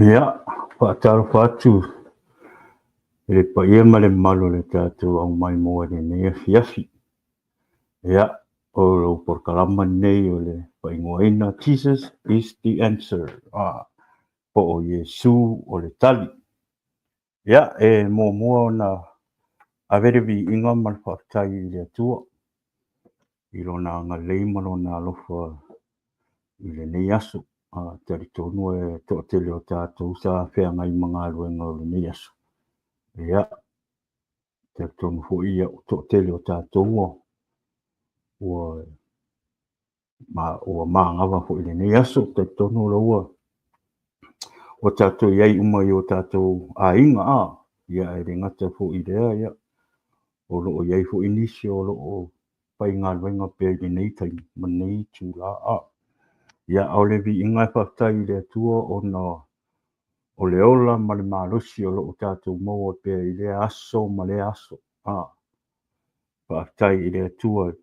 Ia, faatalofa atu i le paia ma le mamalu o le tatou aumaimoa i lenei afiafi. Ia, o lou polokalama lenei o le faaigoaina Jesus is the answer, po o Iesu o le tali. Ia, e muamua ona ave le viiga ma le faafetai i le Atua i Lona agalelei ma Lona alofa i lenei aso. Talitonu e toatele o tatou sa feagai ma galuega o lenei aso. Ia, talitonu foi ia toatele o tatou ua ma ua manava foi i lenei aso. Talitonu o ua ua tatou i ai uma i o tatou aiga a, ia e le gata foi i lea, ia o lo o i ai foi nisi o lo o faigaluega pea i lenei taimi ma lenei itula a. Ia o le viiga e faafetai i le Atua ona o le ola ma le malosi o lo o tatou maua pea i lea aso ma lea aso a. Faafetai i le Atua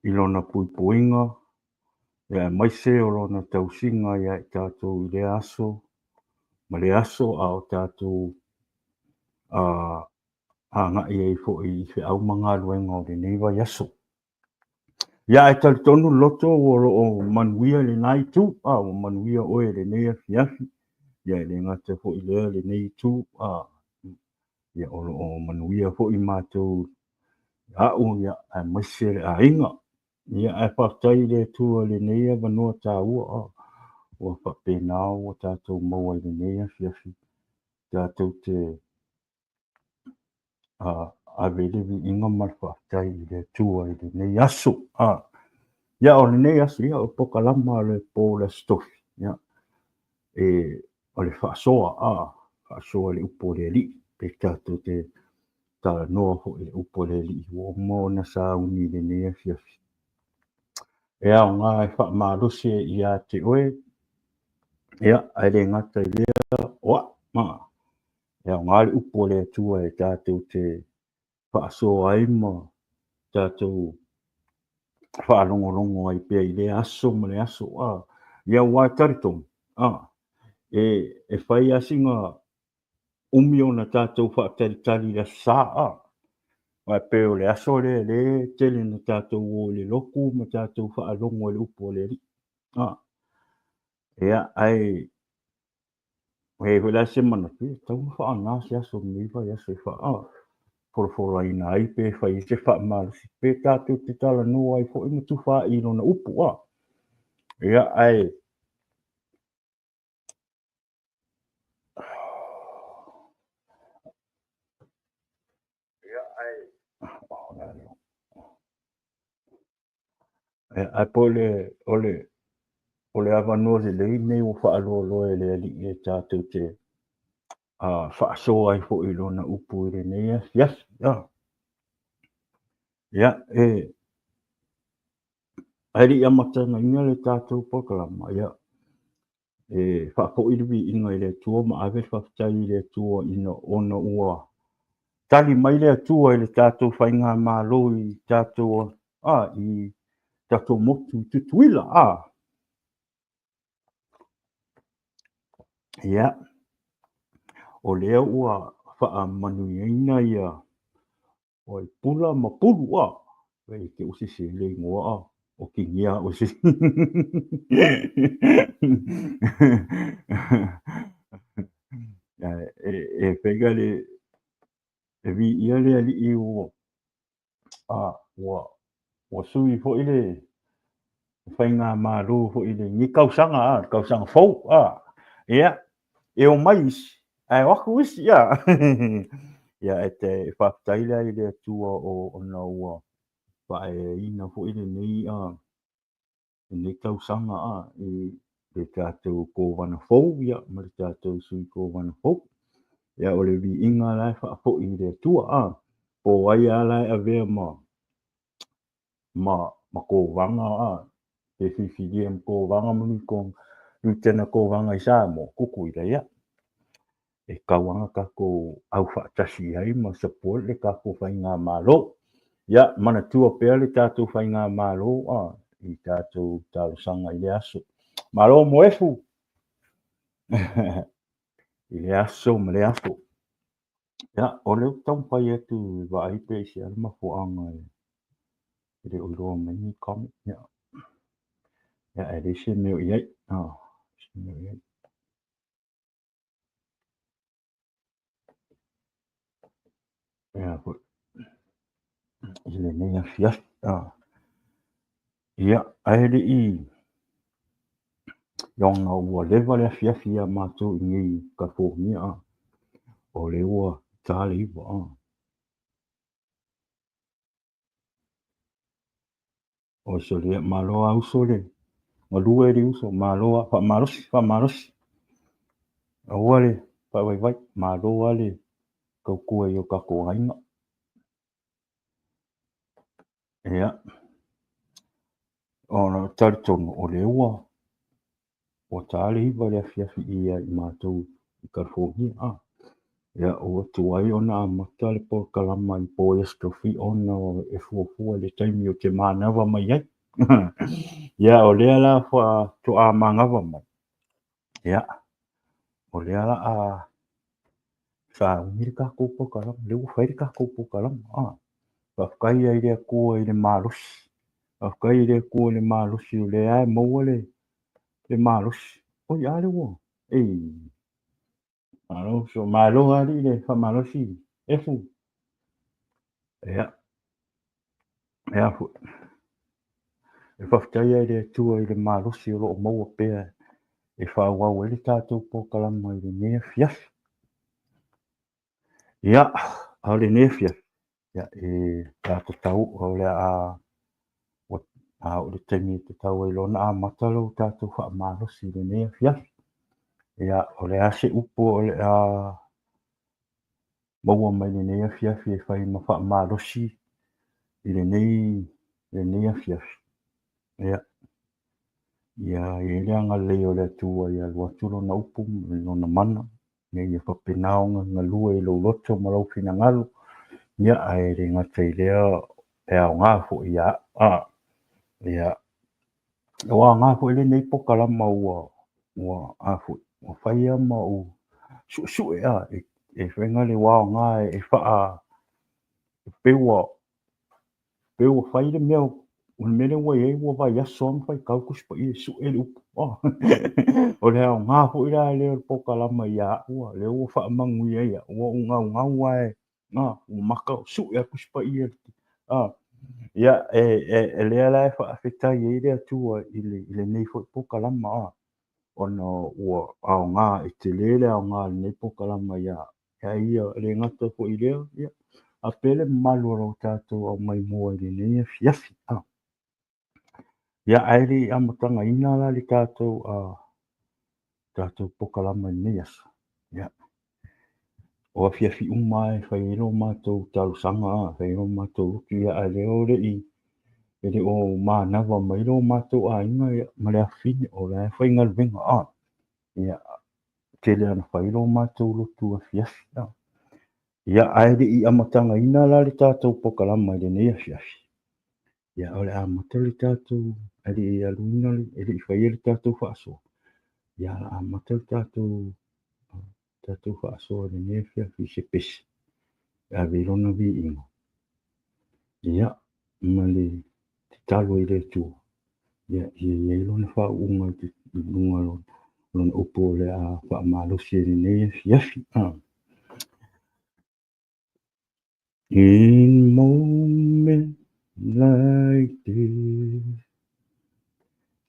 i Lona puipuiga, aemaise o Lona tausiga ia i tatou i lea aso ma lea aso, a o tatou agai ai foi i feau ma galuega o lenei vaiaso. Ia, ae talitonu le loto o lo o manuia lena itu, a ua manuia oe i lenei afiafi, ia e le gata foi i lea lenei itu, a ia o lo o manuia foi matou a'u, ia aemaise le aiga. Ia ae faafetai i le Atua i lenei avanoa taua, a ua faapena ua tatou maua i lenei afiafi tatou te ave le viiga ma le faafetai i le Atua i lenei aso. Ia o lenei aso, ia o polokalama o le po o le Aso Tofi, ia, e, o le faasoa, faasoa i le upu a le Alii, pe tatou te talanoa foi i le upu a le Alii ua uma ona sauni i lenei afiafi. E aoga e faamalosi ia te oe, ia, ae le gata i lea, o au, E aoga le upu a le Atua e tatou te faasoa ai ma tatou faalogologo ai pea i lea aso ma le aso. Ia aua e talitonu, e fai lava sina umi ona tatou faatalitali i le Aso Sa. Aua e pei o le aso lea lea e tele ina tatou o i le lotu ma tatou faalogo i le upu a le Alii. Ia, ae E i ai foi la se manatu, e tatau ona faaaoga se aso o lenei vaiaso e faafolafolaina ai pe fai ai se faamalosi, pe tatou te talanoa ai foi ma tufa i lona upu. Ia, ae Ae po o le o le avanoa lelei lenei ua faaloaloa e le Alii e tatou te faasoa ai foi i lona upu i lenei afiafi. Ia, e ae le i amataina le tatou polokalama, ia, e faafoi le viiga i le Atua ma ave le faafetai i le Atua ina ona ua tali mai le Atua i le tatou faigamalo i tatou i tatou motu i Tutuila. Ia, o lea ua faamanuiaina ia Oi Pula ma Pulu a. E te ua sese le igoa a. O kinia o se. E faiga le e viia le alii ua ua ua sui foi le faigamalo foi i lenei tausaga a, le tausaga fou a. Ia, e omai isi ae o atu isi a. Ia, e te faafetai la i le Atua o ona ua faaeaina foi lenei a lenei tausaga a i le tatou kovana fou ia ma le tatou sui kovana fou. Ia, o le viiga la e faafoi i le Atua a, po o ai lava la e avea ma ma kovana a, pe filifilia ma kovana ma Lutena Kovana i Samoa, Tutuila, ia. E tatau lava ona tatou aufaatasi ai ma support le tatou faigamalo. Ia, manatua pea le tatou faigamalo i tatou talosaga i lea aso. Malo Moefu! I le aso ma le aso. Ia, o lea ou te taumafai atu e vaai pe i se a le mafuaaga e le o iloa mai ni comment. Ia, ia e leai se mea o i ai. Se mea o i ai. Ia foi i lenei afiafi. Ia, ae le i ona ua leva le afiafi ia matou i nei i California, o lea ua ta le 9. Oi sole, malo a uso le galue le uso, malo a faamalosi, faamalosi. Aua le faavaivai, malo a le tautua i o tatou aiga. Ia, ona ou talitonu o lea ua ta le 9 i le afiafi ia i matou i California. Ia, ua tuai ona amata le polokalama i po i Aso Tofi ona e fuafua i le taimi ou te manava mai ai. Ia, o lea la faatoa manava mai. Ia, o lea la a sauni le tatou polokalama, lea ua fai le tatou polokalama. Faafetai ai le Atua i le malosi. Faafetai i le Atua i le malosi, o lea e maua le malosi. Oi, a lea ua, ei, malo, so malo alii le faamalosi, efu. Ia, ia foi. E faafetai ai le Atua i le malosi o lo o maua pea e faaauau ai le tatou polokalama i lenei afiafi. Ia, a o lenei afiafi, ia, e tatau o le a a o le taimi e tatau ai loa ona amata lo tatou faamalosi i lenei afiafi. Ia, o le a se upu o le a maua mai lenei afiafi e fai ma faamalosi i lenei afiafi. Ia, ia i ai le agalelei o le Atua ia alu atu lona upu ma lona mana, ina ia faapena ona galue i lou loto ma lou finagalo. Ia, ae le gata i lea e aoga foi ia au. Ia, ua aoga foi lenei polokalama ua a foi, ua fai lava ma ou suesue e faiga le ua aoga e faa pei ua fai le mea o le mea lea ua i ai ua vaiaso lava ma faitau Tusi Paia e sue le upu. O le aoga foi la lea o le polokalama ia au, lea ua faamanuia ai au, ua ou naunau lava ua mata o sue a Tusi Paia. Ia, e lea la e faafetai ai le Atua i lenei foi polokalama, ona ua aoga, e tele le aoga o lenei polokalama ia au. Ia le gata foi i lea, ia, a pea le mamalu o lo tatou aumai mua i lenei afiafi. Ia, ae le i amatagaina la le tatou polokalama i lenei aso. Ia, o afiafi uma e fai ai lo matou talosaga, e fai ai lo matou lotu, ia, ae lea o le i e le o manava mai lo matou aiga, ia, ma le afafine, o la e faigaluega. Ia, tele ana fai lo matou lotu afiafi. Ia, ae le i amatagaina la le tatou polokalama i lenei afiafi. Ia, o le amata le tatou, e le i aluina, e le i faia le tatou faasoa. Ia, o le amata le tatou faasoa i lenei afiafi i se pese, e ave i lona viiga. Ia, ma le tatalo i le Atua, ia, ia i ai lona faauuga i luga o lona upu o le a faamalosi i lenei afiafi. In moment like this,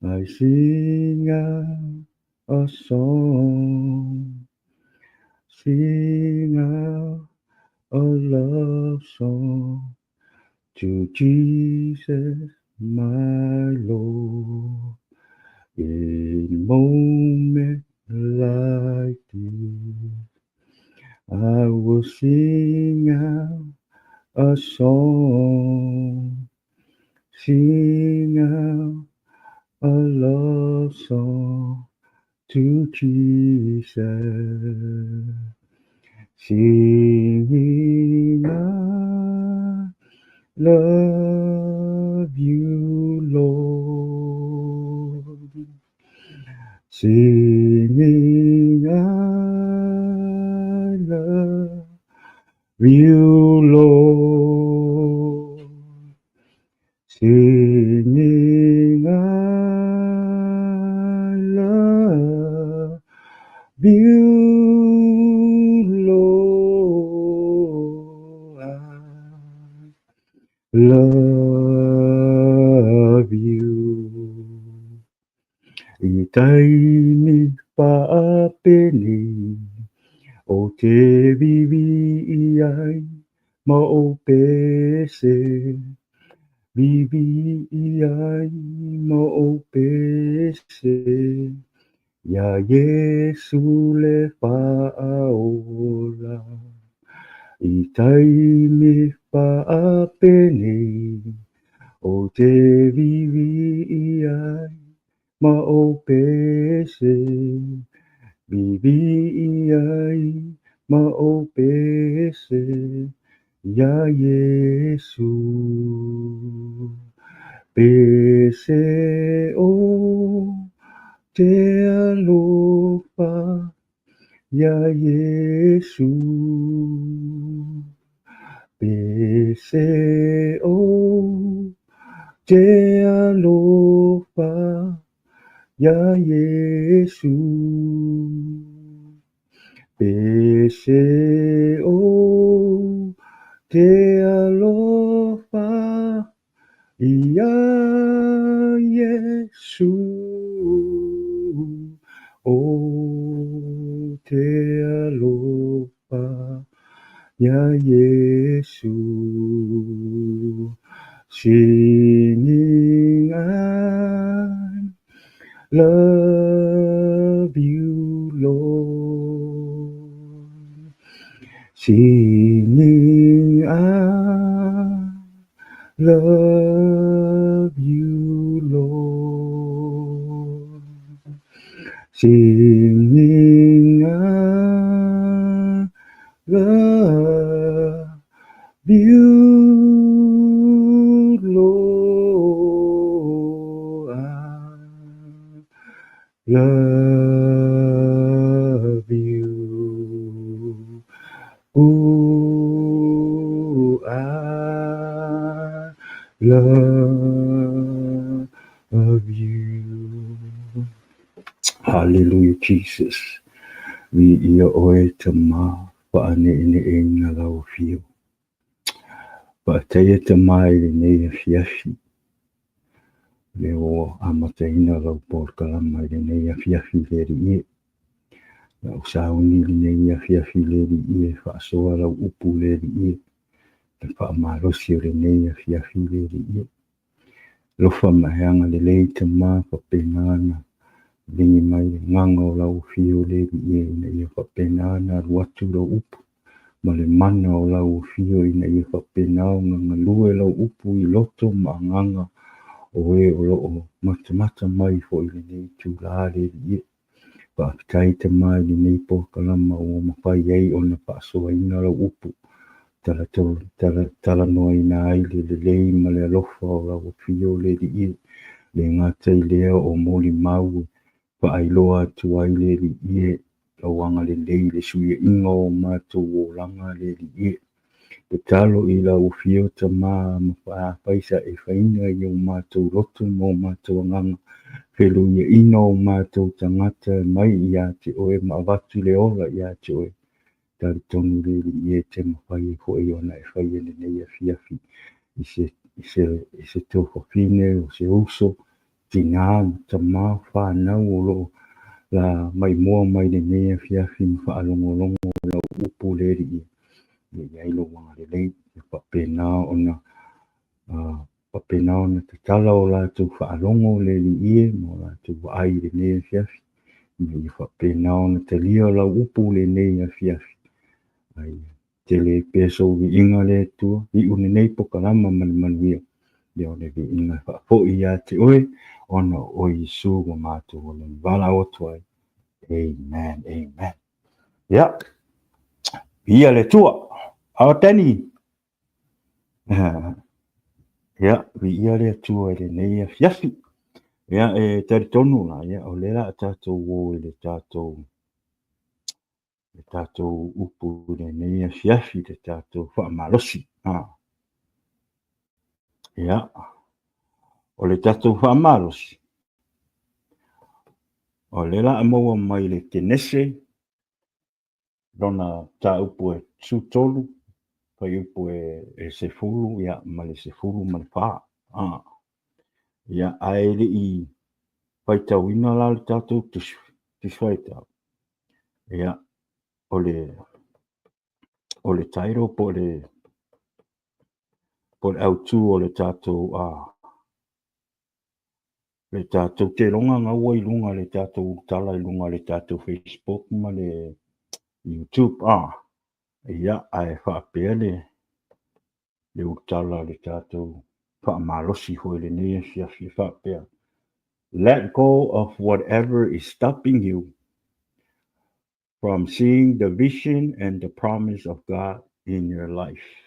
I sing out a song, sing out a love song to Jesus, my Lord. In moment like this, I will sing out a song, sing out a love song to Jesus. Singing, I love you, Lord. Singing, you, Lord. Singing, I love you, Lord. I love you. I taimi faapenei o te vivi ai ma ou pese, vivi ai ma ou pese, iā Iesu le Faaola. I taimi faapenei o te vivi ai ma ou pese, vivi ai ma ou pese, iā Iesu. Pese o te alofa iā Iesu. Pese o te alofa iā Iesu. Pese o te alofa iā Iesu. O te alofa iā Iesu. Singing, I love you, Lord. Singing, I love you, Lord. Singing, I love you, Lord. I love you. Ooh, I love you. Hallelujah, Jesus. Viia oe Tama, faaneneʻeina lau Afio. Faafetaia Tama i lenei afiafi. Lea ua amataina lau polokalama i lenei afiafi le Alii e. Lau sauni i lenei afiafi le Alii e faasoa lau upu le Alii e. Le faamalosi o lenei afiafi le Alii e. Alofa ma e agalelei Tama faapena ona ligi mai le agaga o lau Afio le Alii e ina ia faapena ona alu atu lau upu ma le mana o lau Afio ina ia faapena ona galue lau upu i loto ma agaga o e o loo matamata mai foi i lenei itulā le Alii e. Faafetai Tama i lenei polokalama ua mafai ai ona faasoaina lau upu, talanoaina ai le lelei ma le alofa o lau Afio le Alii e. Le gata i lea o molimau e faailoa atu ai le Alii e lau agalelei i le suiaina o matou olaga le Alii e. Tatalo i lau Afio Tama ma afai sa e faina i o matou loto ma o matou agaga, feluiaina o matou tagata mai ia te oe ma avatu le ola ia te oe. Talitonu le Alii e te mafai ai foi ona e faia lenei afiafi i se tuafafine o se uso, tina ma tama whanau o loo la maimoa mai lenei afiafi ma faalogologo o lau upu le Alii e. Ia iai lou agalelei, ia faapena ona tatala o latou faalogo le Alii e ma o latou vaai i lenei afiafi. Ina ia faapena ona talia lau upu lenei afiafi. Ai tele pea sou viiga le Atua, iu lenei polokalama ma le manuia. Ia o le viiga faafoi ia te oe, ona o oe Iesu ua matou ola i valaau atu ai. Amen, amen. Ia, viia le Atua. Awa Danny. Ia, viia le Atua i lenei afiafi. Ia, e talitonu la, ia, o lea la a tatou o i le tatou. Le tatou upu i lenei afiafi, le tatou faamalosi. Ia, o le tatou faamalosi, o lea la a maua mai le Kenese, lona mataupu e 13, fuaiupu e 10, ia, ma le 14. Ia, ae le i faitauina la le tatou tusi, tusi faitau, ia, o le title po o le autu o le tatou le tatou teloga gaua i luga le tatou tala i luga le tatou Facebook ma le YouTube. Ia, ae faapea le ulutala le tatou faamalosi foi lenei afiafi faapea: "Let go of whatever is stopping you from seeing the vision and the promise of God in your life."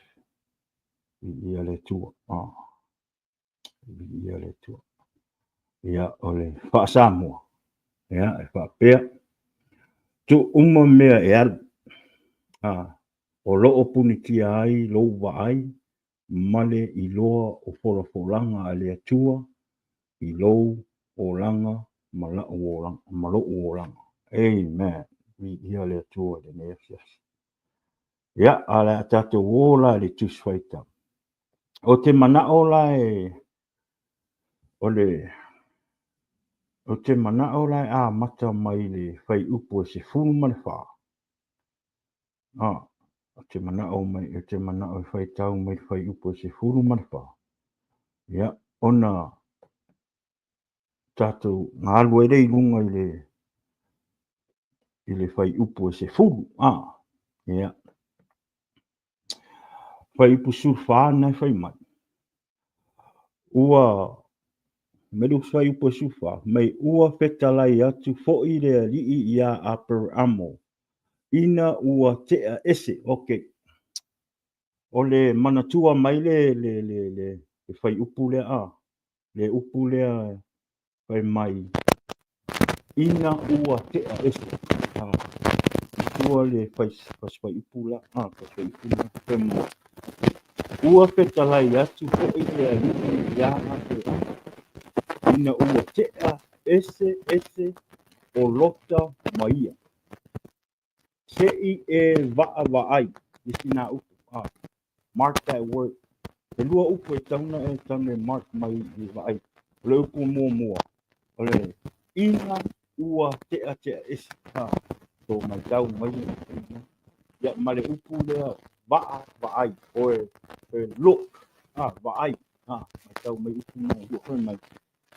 Ia le Atua. Ia le Atua. Ia, o le faa-Samoa. Ia, e faapea. Tuu uma mea e alu. O loo punitia ai lou vaai ma le iloa o folafolaga a le Atua i lou olaga ma la'u olaga ma lo'u olaga. Amen. Ia le Atua i lenei afiafi. Ia, a le a tatou o la le tusi faitau. O te manao la e o le o te manao la e amata mai le fuaiupu e 14. O te manao mai o te manao e faitau mai le fuaiupu e 14. Ia, ona tatou galu ai le i luga i le fuaiupu e 10. Ia. Fuaiupu 14 na e fai mai. Ua me le fuaiupu e 14 mai ua fetalai atu fo'i le Alii iā Aperamo ina ua tea ese. Okay. O le manatua mai le fuaiupu lea a. Le upu lea fai mai ina ua tea ese. Tua le fai fuaiupu la. Fai fuaiupu la. Fai mai. Ua fetalai atu fo'i le Alii iā Aperamo ina ua tea ese ese o Lota ma ia. Se'i e vaavaai. Isi nā upu. Mark that word. E lua upu e tauna e tane mark mai i vaai. O le upu muamua. O le ina ua tea tea ese. To mai tau mai. Ia ma le upu lea vaavaai. O e, e look. Vaai. Mai tau mai upu na lua mai.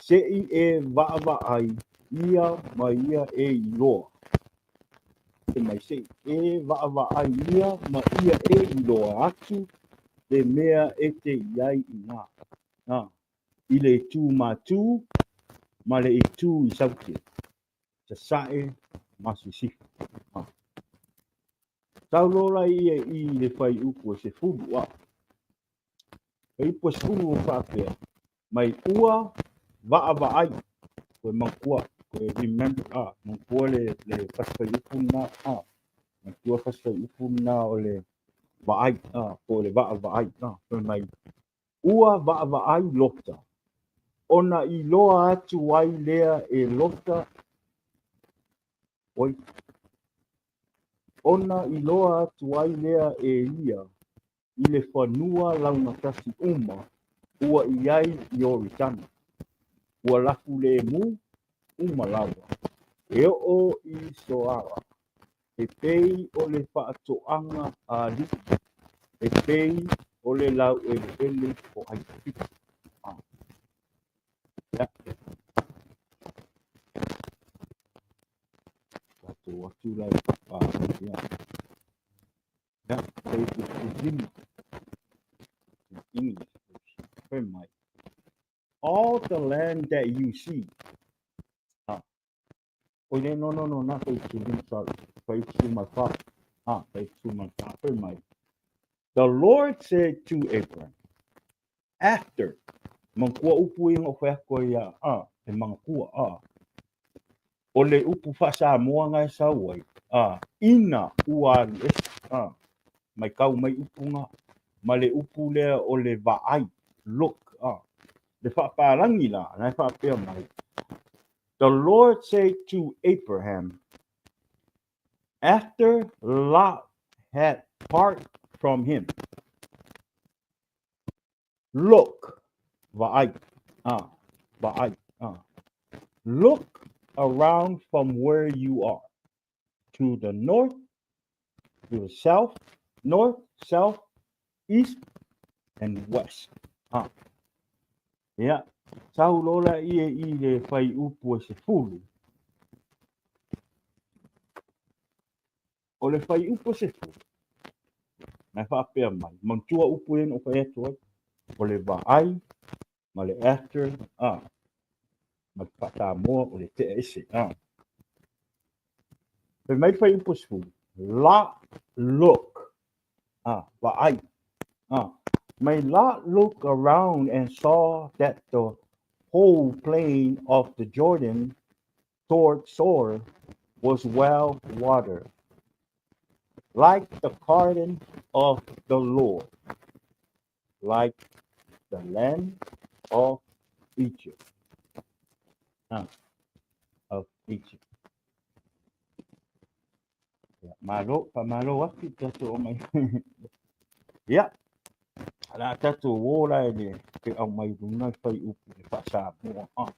Se'i e vaavaai ia ma ia e iloa. Se mai se'i e vaavaai ia ma ia e iloa atu le mea e te iai i ngā. I le itu matū ma le itu i saute. Sasae ma sisifo. Tau lola ia i le fuaiupu e 10. Fuaiupu e 10 o faapea. Mai ua vaavaai. Koe manatua. Koe remember. Manatua le fasi fuaiupu na. Manatua fasi fuaiupu na o le vaai. Po le vaavaai. Fai mai. Ua vaavaai Lota. Ona iloa atu ai lea e Lota. Oi. Ona iloa atu ai lea e ia i le fanua laugatasi uma ua i ai Ioritana. Ua lafu lemu uma lava. E oo i Soara. E pei o le faatoaga a alii. E pei o le laueleele o Aikupito. Ia. Tatou atu la ia. Ia, fuaiupu 15. English. Fai mai. All the land that you see. Oi, no, no, no, not fuaiupu 15, sorry. Fuaiupu 14. Fuaiupu 14. Fai mai. The Lord said to Abraham, after, manatua upu ia o whea koe ia, e manatua. O le upu faa-Samoa na e sau ai, a, ina ua alu ese, a, matau mai upu na, ma le upu lea o le vaai, look, a. Le faapalagi la, na e faapea mai, The Lord said to Abraham, after Lot had part from him, Look, vaai, ah, vaai, ah. Look around from where you are to the north, to the south, north, south, east, and west. Ah. Ia, sau loa laia i le fuaiupu e 10. O le fuaiupu e 10, na e faapea mai, manatua upu ia na ou fai atu ai, o le vaai ma le after, ah, ma le faa-Samoa o le tea ese, ah. Fai mai le fuaiupu e 10, Lot look, ah, vaai, ah. Mai Lot look around and saw that the whole plain of the Jordan toward Zoar was well watered, like the garden of the Lord, like the land of Egypt. Ah, of Egypt. Ia, malo, faamalo atu i tatou omai. Ia, o le a tatou o la i le te aumai luna le fuaiupu i le faa-Samoa. Ah.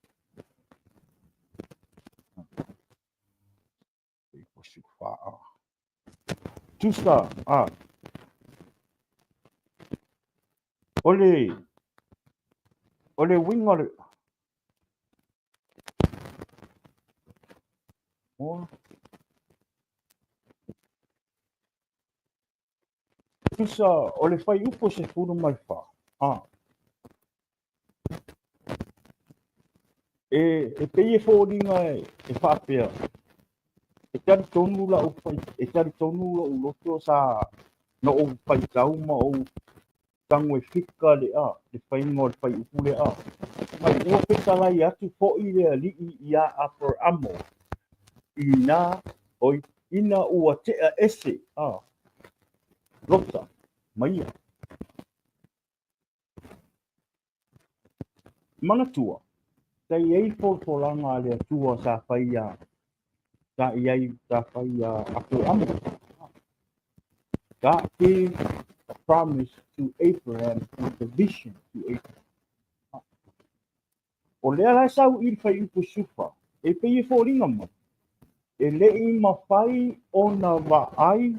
Tusa, ah. O le, o le uiga o le, Moa. Tusa, o le fuaiupu e 14, ah. E, e pei e foliga e faapea, e talitonu lau fai, e talitonu lou loto sa na ou faitau ma ou tago e fika le a, le faiga o le fuaiupu lea a. Mai ua fetalai atu foʻi le Alii iā Aperamo inā oi ina ua tea ese a Lota ma ia. Manatua, sa i ai folafolaga a le Atua sa fai iā, sa i ai, sa fai iā Aperamo. God gave a promise to Abraham and the vision to Abraham. O lea la e sau i le fuaiupu 14, e pei e foliga mai, e le i mafai ona vaai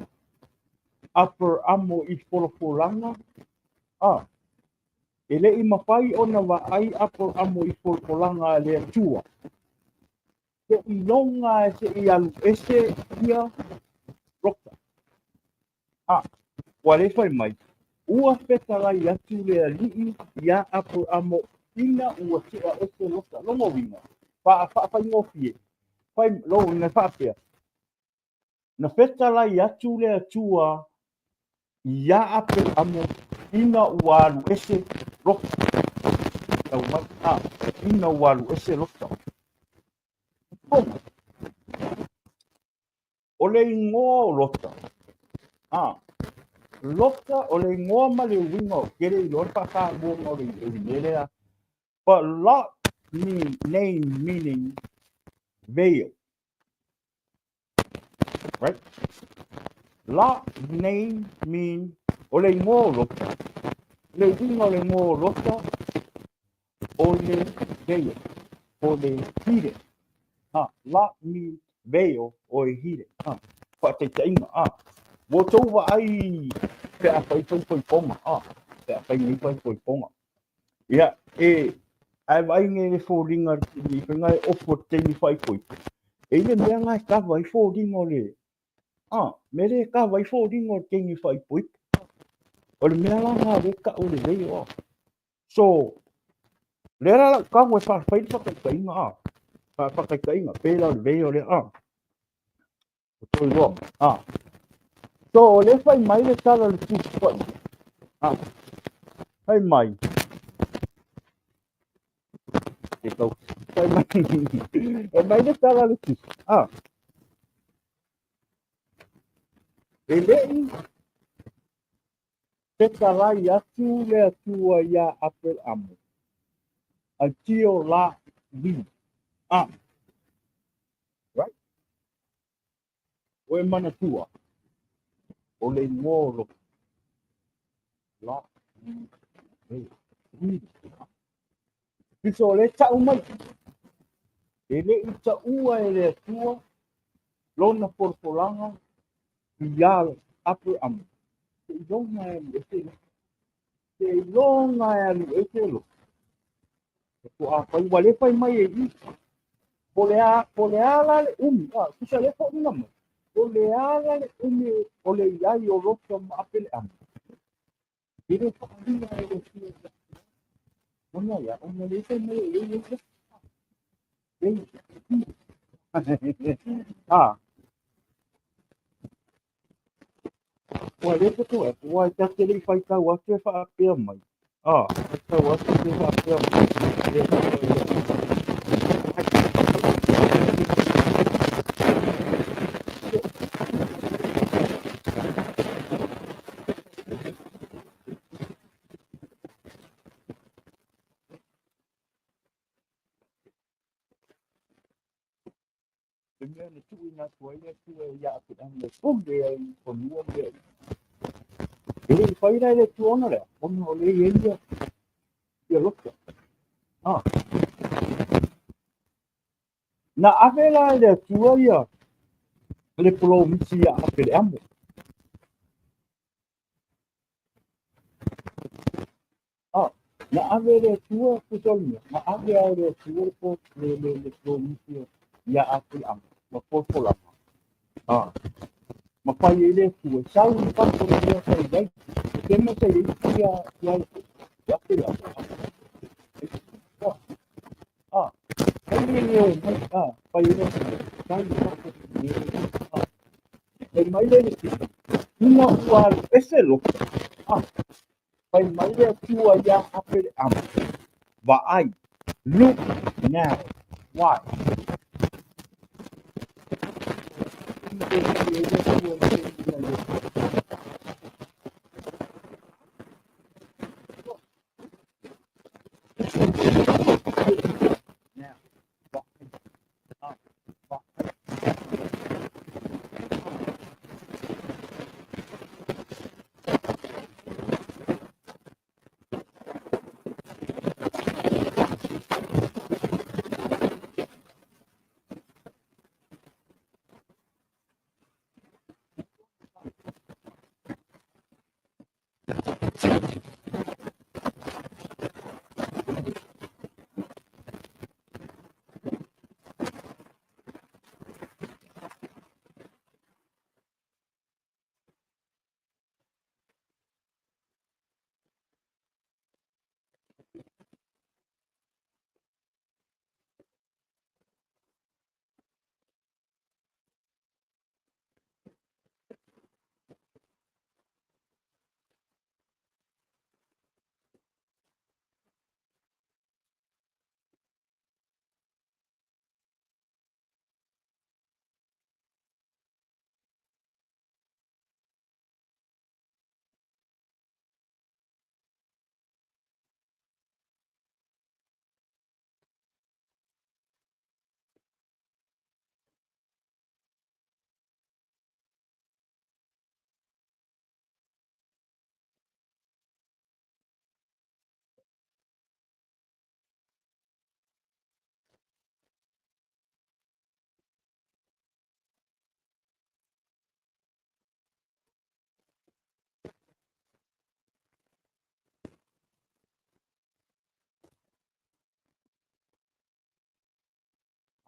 Aperamo i folafolaga, a, e le i mafai ona vaai Aperamo i folafolaga a le Atua, seiloga e se i alu ese ia Lota. A, ua le fai mai, ua fetalai atu le Alii iā Aperamo ina ua tea ese Lota. Lona uiga, faafaigofie, fai, lona uiga e faapea, na fetalai atu le Atua iā Aperamo ina ua alu ese Lota. Tau mai, a, ina ua alu ese Lota. O le igoa o Lota, a, Lota, o le igoa ma le uiga ou te le iloa le faa-Samoaina o le mea lea, but Lot mean, name meaning veil. Right? Lot name mean, o le igoa o Lota, le uiga o le igoa o Lota, o le veil, o le hide. Ha, Lot mean veil o e hide. Ha, faataitaiga, ha. Ua outou vaai pe a fai faifaipoga, ha, pe a fai nei faifaipoga. Ia, e, ae vaai nei le foliga i faiga e ofu o te taimi faaipoipo. E i le mea na e kava ai foliga o le, a, mea lea e kava ai foliga o le taimi faaipoipo. O le mea la na lea e tau o le veil, a. So, lea la lau tago e faafai le faataitaiga, a. Faataitaiga, pei la o le veil lea, a. O tou iloa, a. So, o lea fai mai le tala o le Tusi Paia, a. Fai mai, e tau, Fai mai, fai mai le tala a le tusi, ah, e le i fetalai atu le Atua iā Aperaamo, until Lot leave. Ah, right? Ua e manatua, o le igoa o Lota, Lot, Piso o le tau mai, e le i taua e le Atua lona folafolaga iā Aperaamo, seiloga e alu ese Lota. Seiloga e alu ese Lota. Faatoa fai, ua le fai mai e i. Po o le a, po o le a la le umi, a, tusa lea e foliga mai, po o le a la le umi o le i ai o Lota ma Apeleamo, e le faaalia e le Atua ia Ona ia, ona le fai mai e i ai ia. A, ua le poto e, ua e ta te le i faitau atu e faapea mai. A, faitau atu e faapea mai. Le Le mea na tuuina atu ai le Atua iā Aperaamo e pule ai i fanua ma mea uma. E le i fai la e le Atua ona lea, ona o lea e i ai ia, ia Lota. Ah. Na ave la e le Atua ia le polomisi iā Apeleamo. Ah, na ave e le Atua tusa o le mea, na ave lava e le Atua le po, le, le, le polomisi iā Apeleamo, ma folafolaga. Ah, ma fai ai le Atua, sau i fafo i le mea sa i ai. O se mea sa i ai ia, ia, ia Apeleamo. Ah, ah, fai le o mai, ah, fai ai le Atua, sau i fafo i le mea, ah. Fai mai le ina ua alu ese Lota, ah, fai mai le Atua iā Apeleamo, vaai, look now, why? Now, vaai, ah, vaai.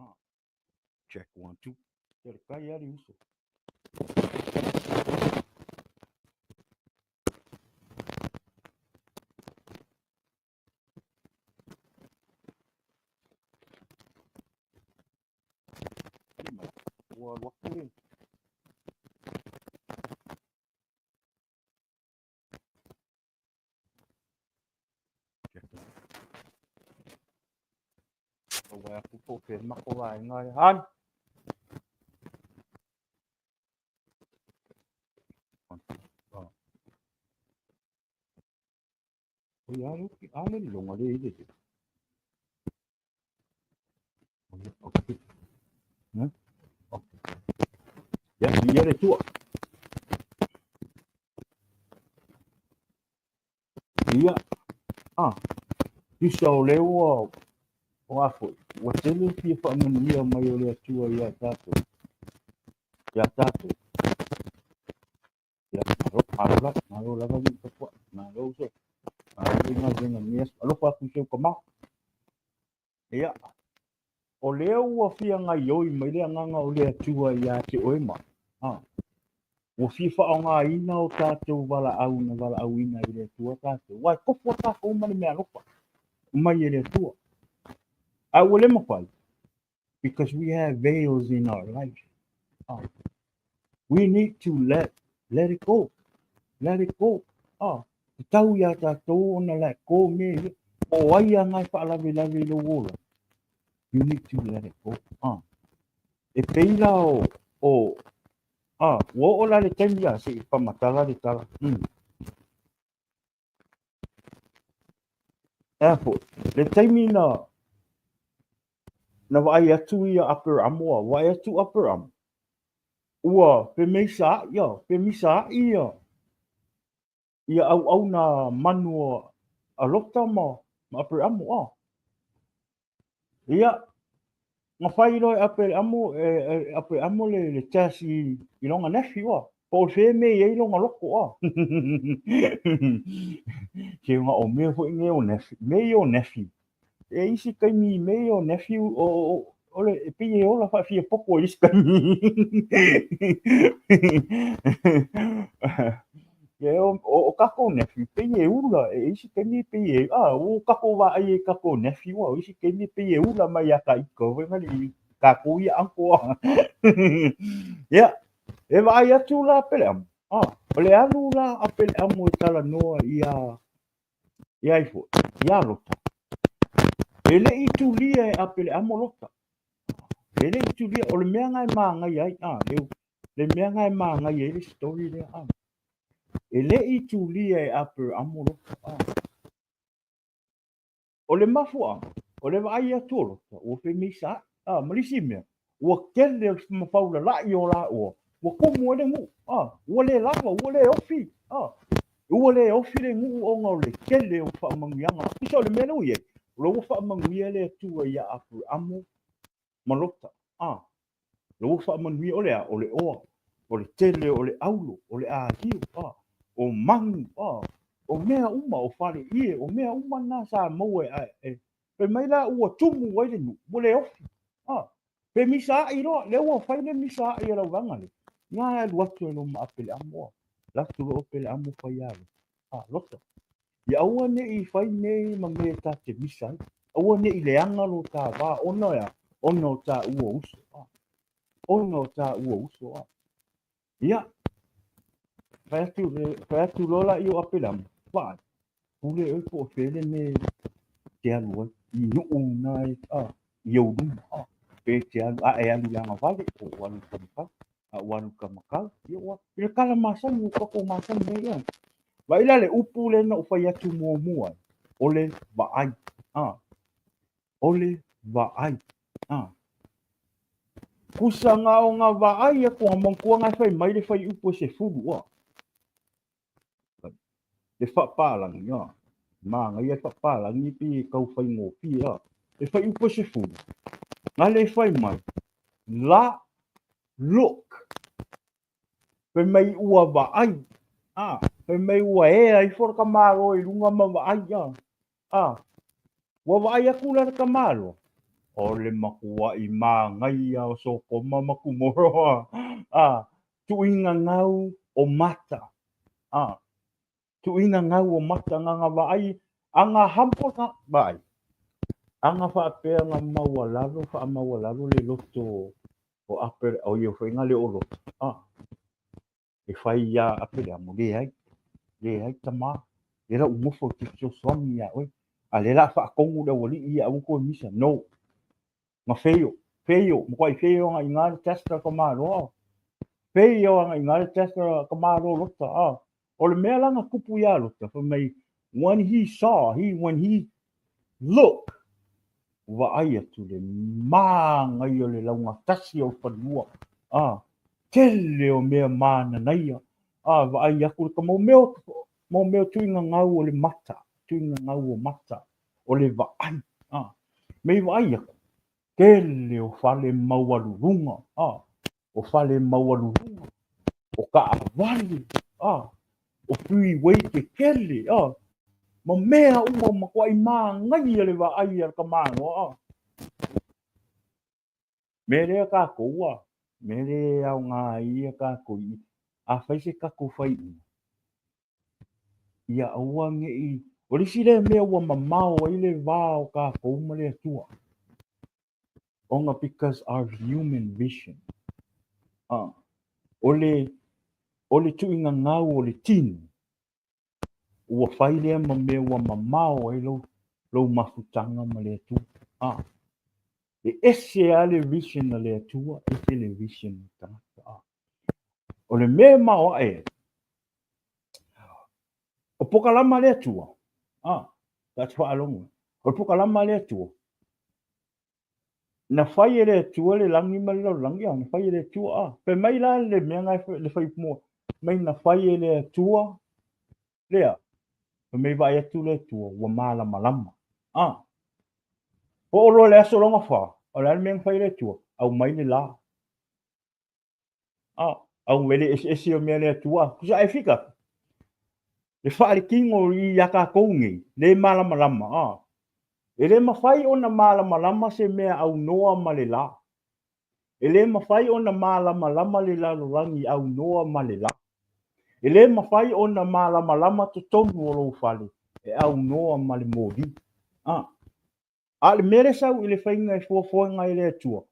Ah, check one, two. Telekai lava le uso. Ua alu atu le check one. Tau atu po o fea le matou vaega lea. Hon! Oi, a le, a le loga le i le. Okay. Okay. Ia, ia le tua. Ia, a, tusa o lea ua, o a foi, ua tele fia faamanuia mai o le Atua ia tatou. Ia tatou. Ia, malo, malo lava, malo lava ni tapuai, malo uso. Malo le galuega i lenei aso. Alofa atu i si ou tama. Ia, o lea ua fia gaioi mai le agaga o le Atua ia te oe ma, a, ua fia faaaogaina o tatou valaau na valaauina i le Atua tatou. Aua e tofu lava tatou ma le meaalofa mai e le Atua. A ua le mafai, because we have veils in our life. Ah, we need to let, let it go. Let it go. Ah, tatau iā tatou ona let go mea ia. Po o ai lava na e faalavelave i lou ola, you need to let it go. Ah, e pei la o, o, ah, ua oo la le taimi, ah, se i faamatala le tala. Ea foi, le taimi na, na vaai atu ia Aperamo, ah, vaai atu Aperamo, ua femeisaa'i, ah, femisaa'i ia, ia auauna manu a Lota ma, ma Aperamo, ah. Ia, na fai loa e Aperamo, e, e Aperamo le, le test i, i lona nephew, ah. Po o le fea mea e i ai lona loto, ah. Se na o mea foi nei o nephew, mea ia o nephew. E isi taimi mea ia o nephew, o, o, o le, e pei e ola faafiapoto i isi taimi. E o, o, o tatou nephew, pei e ula, e isi taimi pei e, ah, ua tatou vaai i tatou nephew, ah, o isi taimi pei e ula mai ia ka ika, foi nale i tatou ia uncle, ah. Ia, e vaai atu la Peleamu, ah, o le alu la a Peleamu e talanoa ia, ia ai foi, ia Lota. E le i tulia e Apeleamo Lota. E le i tulia, o le mea na e mānaia ai, ah, le, le mea na e mānaia ai le story lea, ah. E le i tulia e Aperamo Lota, ah. O le mafuaaga, o le vaai atu o Lota, ua femeisaa'i, a, ma le isi mea, ua tele ma faulala'i o laua, ua tumu ai le nuu, a, ua le lava, ua le ofi, a, ua le ofi le nuu ona o le tele o faamanuiaga. Tusa o le mea lea ua i ai, o la ua faamanuia le Atua ia Aperamo ma Lota, a, la ua faamanuia, o le a? O le oa, o le tele o le aulo, o le āliu, a, o manu, a, o mea uma, o faleie, o mea uma na sa maua e, e, fai mai la ua tumu ai le nuu, ua le ofi, a, pe misaa'i loa, lea ua fai le misaa'i a lau vaega lea, na e alu atu ai loa ma Apeleamo, a, alu atu loa o Peleamo fai ia Lota, a, Lota, Ia aua ne i fai mea ia ma mea ta te misa ai. Aua ne i leaga lo ta va ona e a? Ona o taua uso a. Ona o taua uso a. Ia, fai atu, fai atu loa laia o Apelama, vaai, pule oe po o fea le mea e te alu ai, i nuu na e, a, i ou luma, a, pe te alu, a e alu i le agavale, po o alu i le tamafai. A ua alu ka makau, ia ua, i le tala masani, ua tatou masani ai ia. Vaai la le upu lea na ou fai atu muamua, o le vaai. A, o le vaai. A. Kusa nga o nga vaai atu nga manatua nga e fai mai le faiupu e 10, a. Le faapalagi, a. Manaia le faapalagi pei e tau faigofie, a. Le faiupu e 10, nga le fai mai, la look, fai mai ua vaai, a, fai mai ua ea ifo le tamaloa i luga ma vaai, a, a, ua vaai atu la le tamaloa, o le matua'i manaia o Sotoma ma Kumoroa, a, tuuina gau o mata, a, tuuina gau o mata, na na vaai, a na humble na vaai, a na faapea na maualalo, faamaualalo le loto o Ape, o ia foi na le o Lota, a, e fai iā Apeleamo, leai, leai tama, lea la ou nofo ou te fesoasoani iā oe, a lea la a faatonu le aualii ia aua toe misa, no. Na feio, feio, matuai feio agaiga le Tesla tamaloa a. Feio agaiga le Tesla tamalo Lota a. O le mea la na tupu ia Lota, fai mai, when he saw, he, when he look, vaai atu le māngai o le laugatasi o le fanua, a, tele o mea mananaia, a, vaai atu le tama, mea, mo mea tuiga gau o le mata, tuiga gau o mata, o le vaai, a, mei vaai atu, tele o fale maualuluga, a, o fale maualuluga, o taavale, a, o freeway tetele, a, ma mea uma matuai manaia le vaai a le tamaloa, a. Mea lea tatou, a, mea lea e aoga ai ia tatou i, a fai se tatou faaiuga, ia aua ne i, o le isi lea mea ua mamao ai le va o tatou ma le Atua, ona because our human vision, a, o le, o le tuuina gau o le tino, ua fai lea ma mea ua mamao ai lou, lou mafutaga ma le Atua. A, e ese lava le vision a le Atua, ese le vision a le tagata. A, o le mea e maoae ai, o pokalama a le Atua, a, ta te faalogo, o le pokalama a le Atua, na fai e le Atua le lagi ma le lalolagi, a, na fai e le Atua, a. Fai mai la le mea na le fai mua, mai na fai e le Atua, lea, fai mai vaai atu le Atua, ua malamalama, a. Oo loa le aso lona fa, o le a le mea na fai e le Atua, aumai le la. A, au e le eseese o mea le Atua. Kusa ai fika. Le faaletino i a tatou nei, le malamalama, a. E le mafai ona malamalama se mea aunoa ma le la. E le mafai ona malamalama le lalolagi aunoa ma le la. E le mafai ona malamalama totonu o lou fale e aunoa ma le moli. A. A o le mea lea sau i le faiga e fuafuaga e le Atua,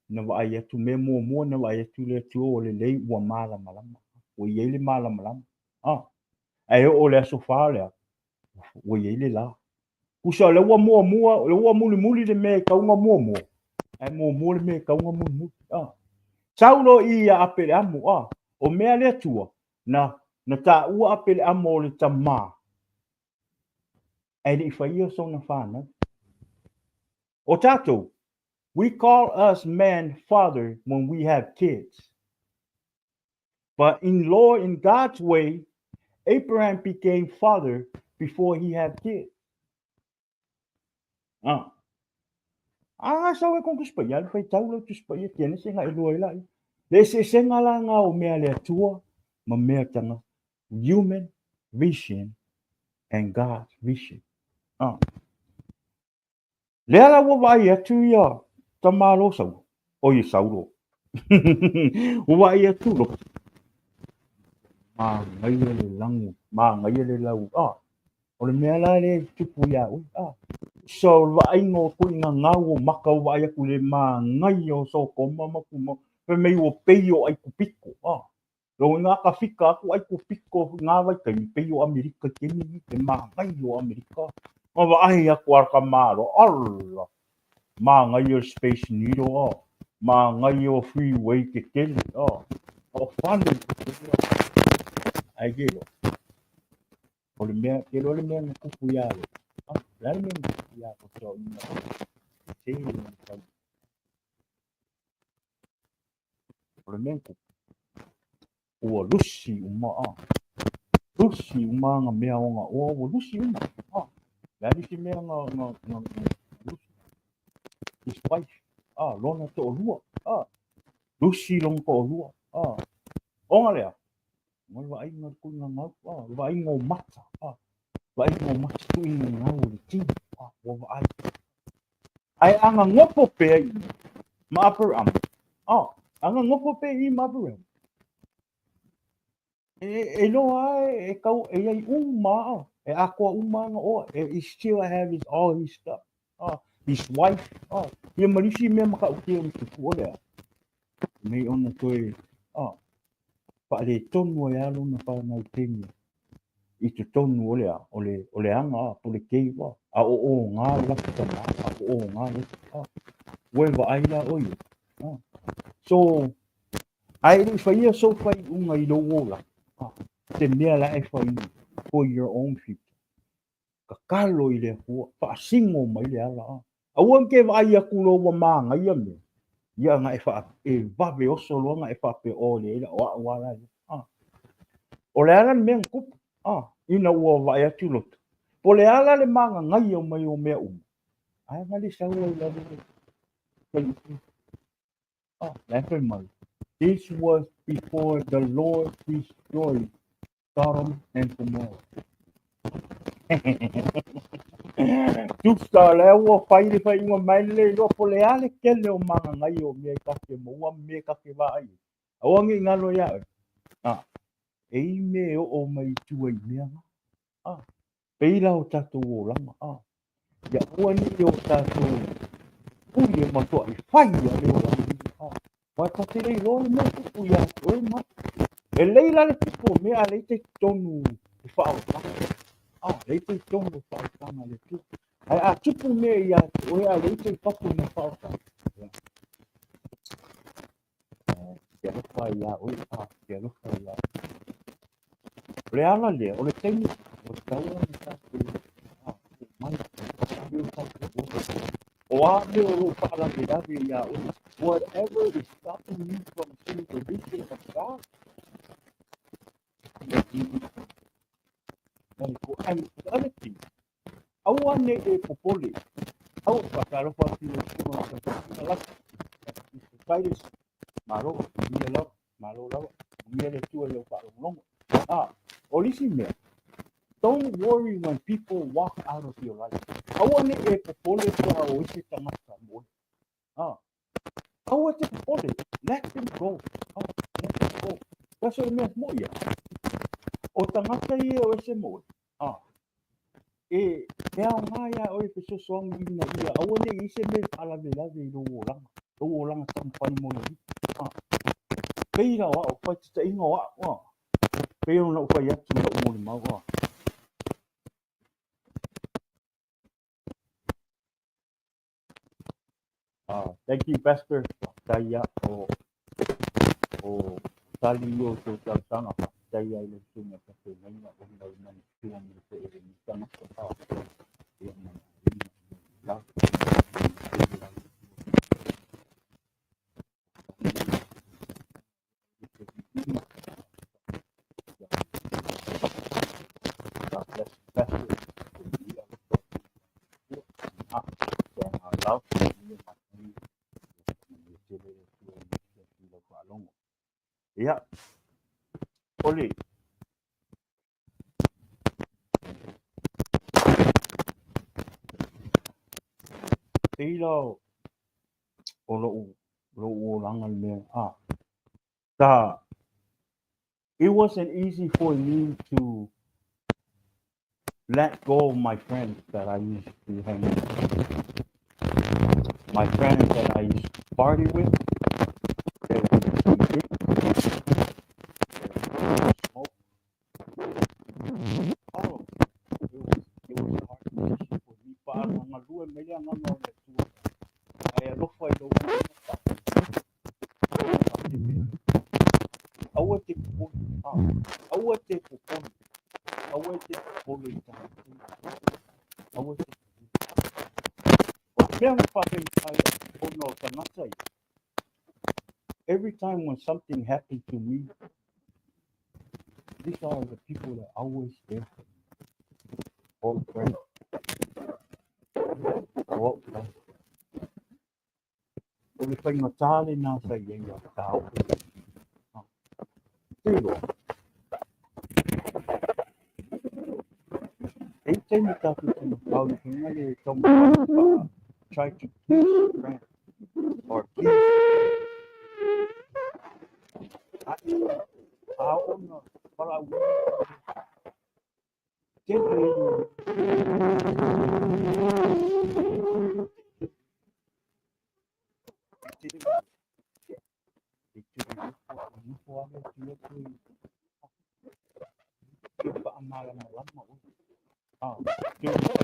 na vaai atu, mea muamua na vaai atu le Atua ua lelei, ua malamalama, ua i ai le malamalama. A, ae oo le aso fa lea, ua i ai le la. Tusa o lea ua muamua, o lea ua mulimuli le mea e tau na muamua, ae muamua le mea e tau na mulimuli. A, sau loa i ia Apeleamu, a, o mea a le Atua, na, na taua Apeleamu o le tamā, ae le i faia sona fanau. O tatou, we call us men father when we have kids. But in Lord, in God's way, Abraham became father before he had kids. Ah. Ah, sau e kong tuspaia, le faitau lau tuspaia, Kenese nga elua i lai. Le eseesega la nga o mea le Atua ma mea tanga human vision and God's vision. Ah. Lea la ua vaai atu ia tamalo Saulo. O ia Saulo. Ua vaai atu lo. Māngaia le langu, māngaia le lau. Ah. O le mea la lea i tupu iā oe. Ah. So, le vaaiga o tuiga gau o maka o vaai atu le māngaia o Sotoma ma Gomora. Fai mai ua pei o Aikupito. Ah. Lona uiga a ka fika atu Aikupito i ngā vaitaimi, pei o Amerika i taimi nei, te māngai o Amerika. Ma vaai atu a ka Malo, ala! Māngai o le Space Needle, ah. Māngai o freeway tetele, ah. O fale tetele, ah. Ai ke loa. O le mea, ke loa le mea na tupu iā le. Ah, le a le mea na tupu iā ko te o ina. Te na tau. O le mea na tupu, ua lusi uma, a. Lusi uma nga mea o nga oa, ua lusi uma, a. Le a le isi mea nga, nga, nga, nga lusi. His wife, a, lona to'olua, a. Lusi lona to'olua, a. Ona lea, o le vaaiga o le tuiga gau, a, le vaaiga o mata, a. Vaaiga o mata tuiga gau o le tino, a, ua vaai. Ae a gagofo pea i ma Aperama, a, a gagofo pea i ma Aperama, e, e loa e, e kau, e iai uma, a, e atoa uma ana oa, e, he still have his, all his stuff, a, his wife, a, ia ma nisi mea matautia o le tupu o lea, nei ona toe, a, faaletonu ai lava lona fanau teine i totonu o le a, o le, o le aga a, po o le cave a, a o oga le latou tama, a o oga le, a. Ua e vaai la ʻoe ia. So, a e le i faia sou faaiuga i lou olaga, se mea la e fai for your own future. Tatalo i le Atua, faasino mai le ala. Aua ne i te vaai atu loa ua manaia mea, ia ona e faa, e vave oso loa ona e faapea, oh leai la, o a'u lava la ia. O le a la le mea na tupu? Ina ua vaai atu Loto, po o le a la le mananaia mai o mea uma, ae na le sau ai lalo le faigofie. La e fai mai, This was before the Lord destroyed Sodom and Gomorrah. Tusa, la ua fai le faaiuga mai le iloa po o le a le tele o mananaia o mea e ta te maua ma mea e ta te vaai ai. Aua ne i galo iā oe. E i mea e oo mai i tua i mea na. Pei la o tatou olaga, ia aua ne i o tatou pule matuai fai a le olaga. Aua ta te le iloa le mea e tupu iā te oe ma au. E lelei la le tupu o mea a leai te i totonu o faaolataga. Leai te i totonu o faaolataga a le Atua. Ae a tupu mea iā te oe a leai te i fafo i nā faaolataga, ia, Ke alofa iā ʻoe, ke alofa iā ʻoe. O le ala lea, o le taimi ua tatau ona tatou hoʻo mai i o tatou ola. O a mea o lo o faalavelave iā ʻoe, whatever is stopping you from seeing the vision of God, let it go. Let it go. And the other thing, aua ne i e popole. Aua, faatalofa atu i lau Susuga Laki, Mr. Titus, malo, manuia lava, malo lava, manuia le Atua i lau faalogologo. O le isi mea, don't worry when people walk out of your life. Aua ne i e popole pe a o ese tagata mo oe. Aua e te popole, let them go. Let them go. Because o le mea moʻi ia, o tagata ia o ese mo oe, e aoga iā oe e fesoasoani ina ia aua ne i i ai se mea e faalavelave i lou olaga, lou olaga taumafai mo le alii. Pei la o a'u, faitaitaiga o a'u, pei ona ou fai atu i la'u molimau. Thank you, Pastor. Faafetai ia o tali ia o tou talosaga. Faafetai ia i lau susuga faafeagaiga ona o le manatua ma le feʻelemita tagata. Ia ma le aiga ma le God bless you, Pastor. Ia, o le pei la o lo'u olaga le mea, sa, it wasn't easy for me to let go of my friends that I used to hang with. My friends that I used to party with, that we drink, that we smoke. All of them. It was a hard decision for me. Paʻa galue mai le agaga o le Atua. Ae alofa i lou aiga. Aua te popole. Aua te popole. Aua te popole i tagata. Aua te popole. O le mea na faafeiloai ai ona o tagata ia, every time when something happened to me, these are the people that always there for me. All friends. O a'u tagata. O le faigata lenā sa i ai a tāopo. Te iloa. E i ai taimi tātou taumafai i faiga le taumafai wha try to please your friend or please ae a oo na valaauina tele e nofo ale atu ia koe e faamalamalama oe. Te faamalamalama oe.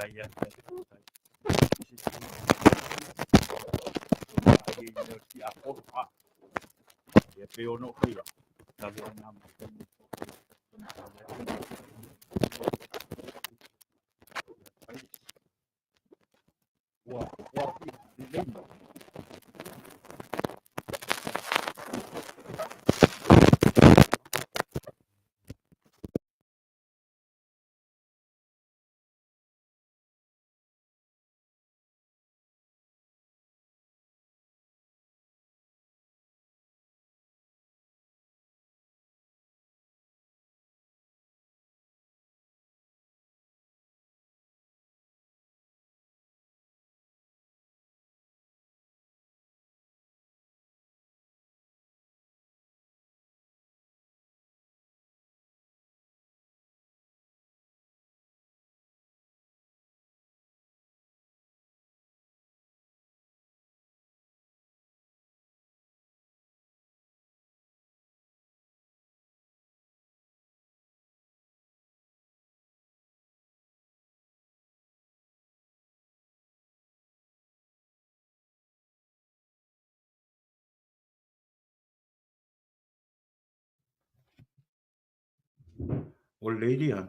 Sa i ai se Ia pei ona ou fai atu, talu ai na ua ua lelei mai. O le lady han.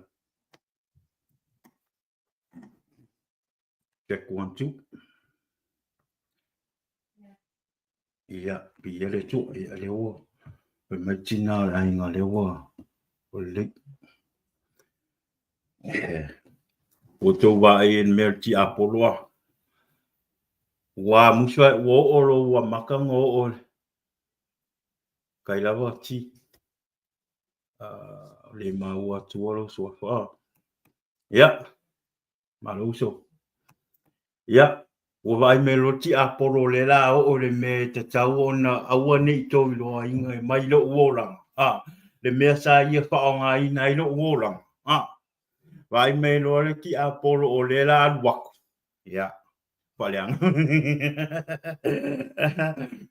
Check one two. Ia, viia le Atua, ia lea ua fai mai le tina o le aiga lea ua ua lelei. Ua outou vaai i le mea o le tiapolo a. Ua musu ai, ua oo lou amata ona oo i kai lava ti. Le maua atua lou suafa. Ia, malo uso. Ia, ua vaai mai loa le tiapolo o lea la oo i le mea e tatau ona aua ne i tou iloaina e mai lou olaga, a, le mea sa ia faaaogaina ai lou olaga, a. Vaai mai loa le tiapolo o lea la alu atu, ia, faaleaga.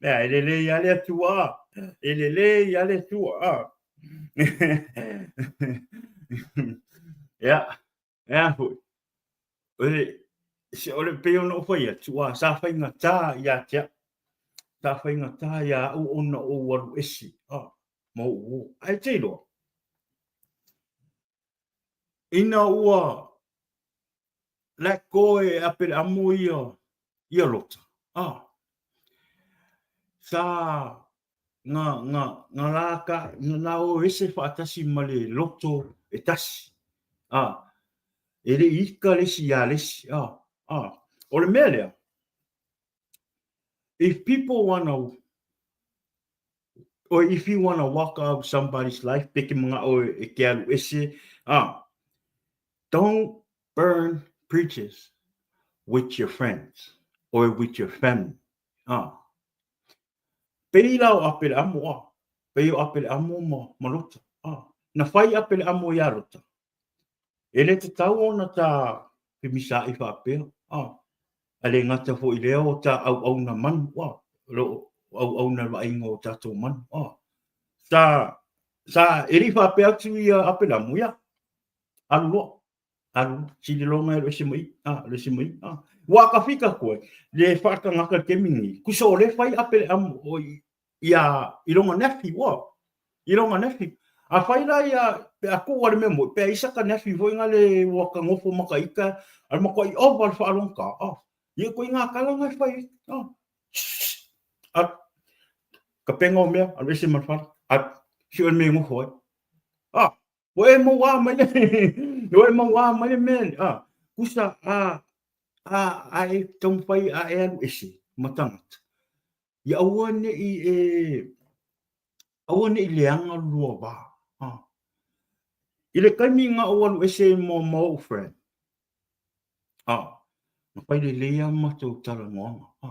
Ia, e lelei lava le Atua, e lelei lava le Atua, a. Ia, e a foi, o le pei ona ou fai atu, ua sa faigata ia te au, sa faigata ia au ona ou alu ese ma ou uo. Ae te iloa, ina ua let go e Apeleamo ia, ia Lota, sa nga, nga, nga la ka, na o ese faatasi ma le loto e tasi. E le i ika le isi iā le isi. O le mea lea, if people wanna, or if you wanna walk out of somebody's life, pe ke manaʻo e ke alu ese, don't burn bridges with your friends or with your family. Pei la o Apeleamo, a, pei o Apeleamo ma, ma Lota, a. Na fai Apeleamo iā Lota. E le tatau ona tā femisaai faapea, a. A le gata foi i lea o tā auauna manu, a. O lo o auauna le vaaiga o tātou manu, a. Sa, sa, e le i faapea atu ia Apeleamo, ia, alu loa. Alu, sili loa ngai alu ese mai, a, alu ese mai, a. Ua ka fika koe, le whaatangaka le kemi ni, kusa o le whai apele amo o i, ia, i longa nephew, ua, i longa nephew. A whai la ia, pe a ku wale me mo, pe a isa ka nephew foi nga le ua ka ngofo maka ika, al makoa i ova le whaalonga ka, a. Ia koe ngā kala ngai whai, a. A, ka penga o mea, alu ese ma le whare, a, si o le me ngofo ai. A, Ua e mauā mai le, ua e mauā mai le mea, a, kusa, a, a, a e taumafai a e alu ese ma tangata. Ia aua ne i e, aua ne i leaga lua vā. A. I le taimi nga ou alu ese ma, ma ou friend, a, na fai lelei lava matou talanoaga. A.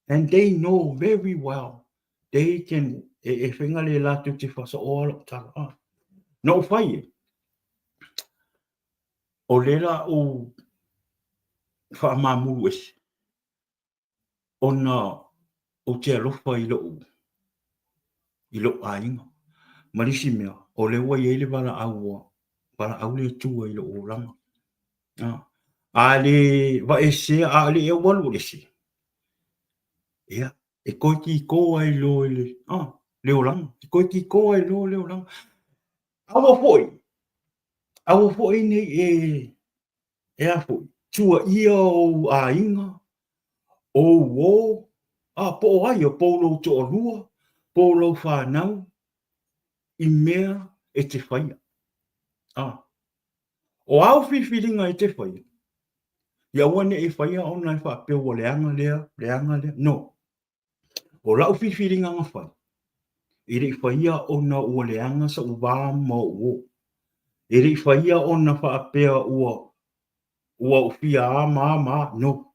And they know very well they can e, e whainga le latou te whasaoa lou tala. Ah. Na ou whai e, o le la ou whaamamuru ese, ona o te alofa i lou, i lou aiga. Ma le isi mea, o lea ua i ai le valaau ua valaau le Atua i lou olaga. Ah. A le vaesea, a le e ou alu o le ese, ia, e toe kiko ai loa i le, ah, le olaga. E toe kiko ai loa le olaga. Aua foi, aua foi nei e, e a foi, tuuaia ou aiga, ou uō, a, po o ai, po o lou toalua, po o lau fanau, i mea e te faia. A, o āu filifiliga e te faia, ia aua ne i faia ona e faapea ua leaga lea, leaga lea. No. O lau filifiliga na fai, e le i faia ona ua leaga sa'u va ma o'u uō. E le i faia ona faapea ua ua ou fia a ma a ma a. No.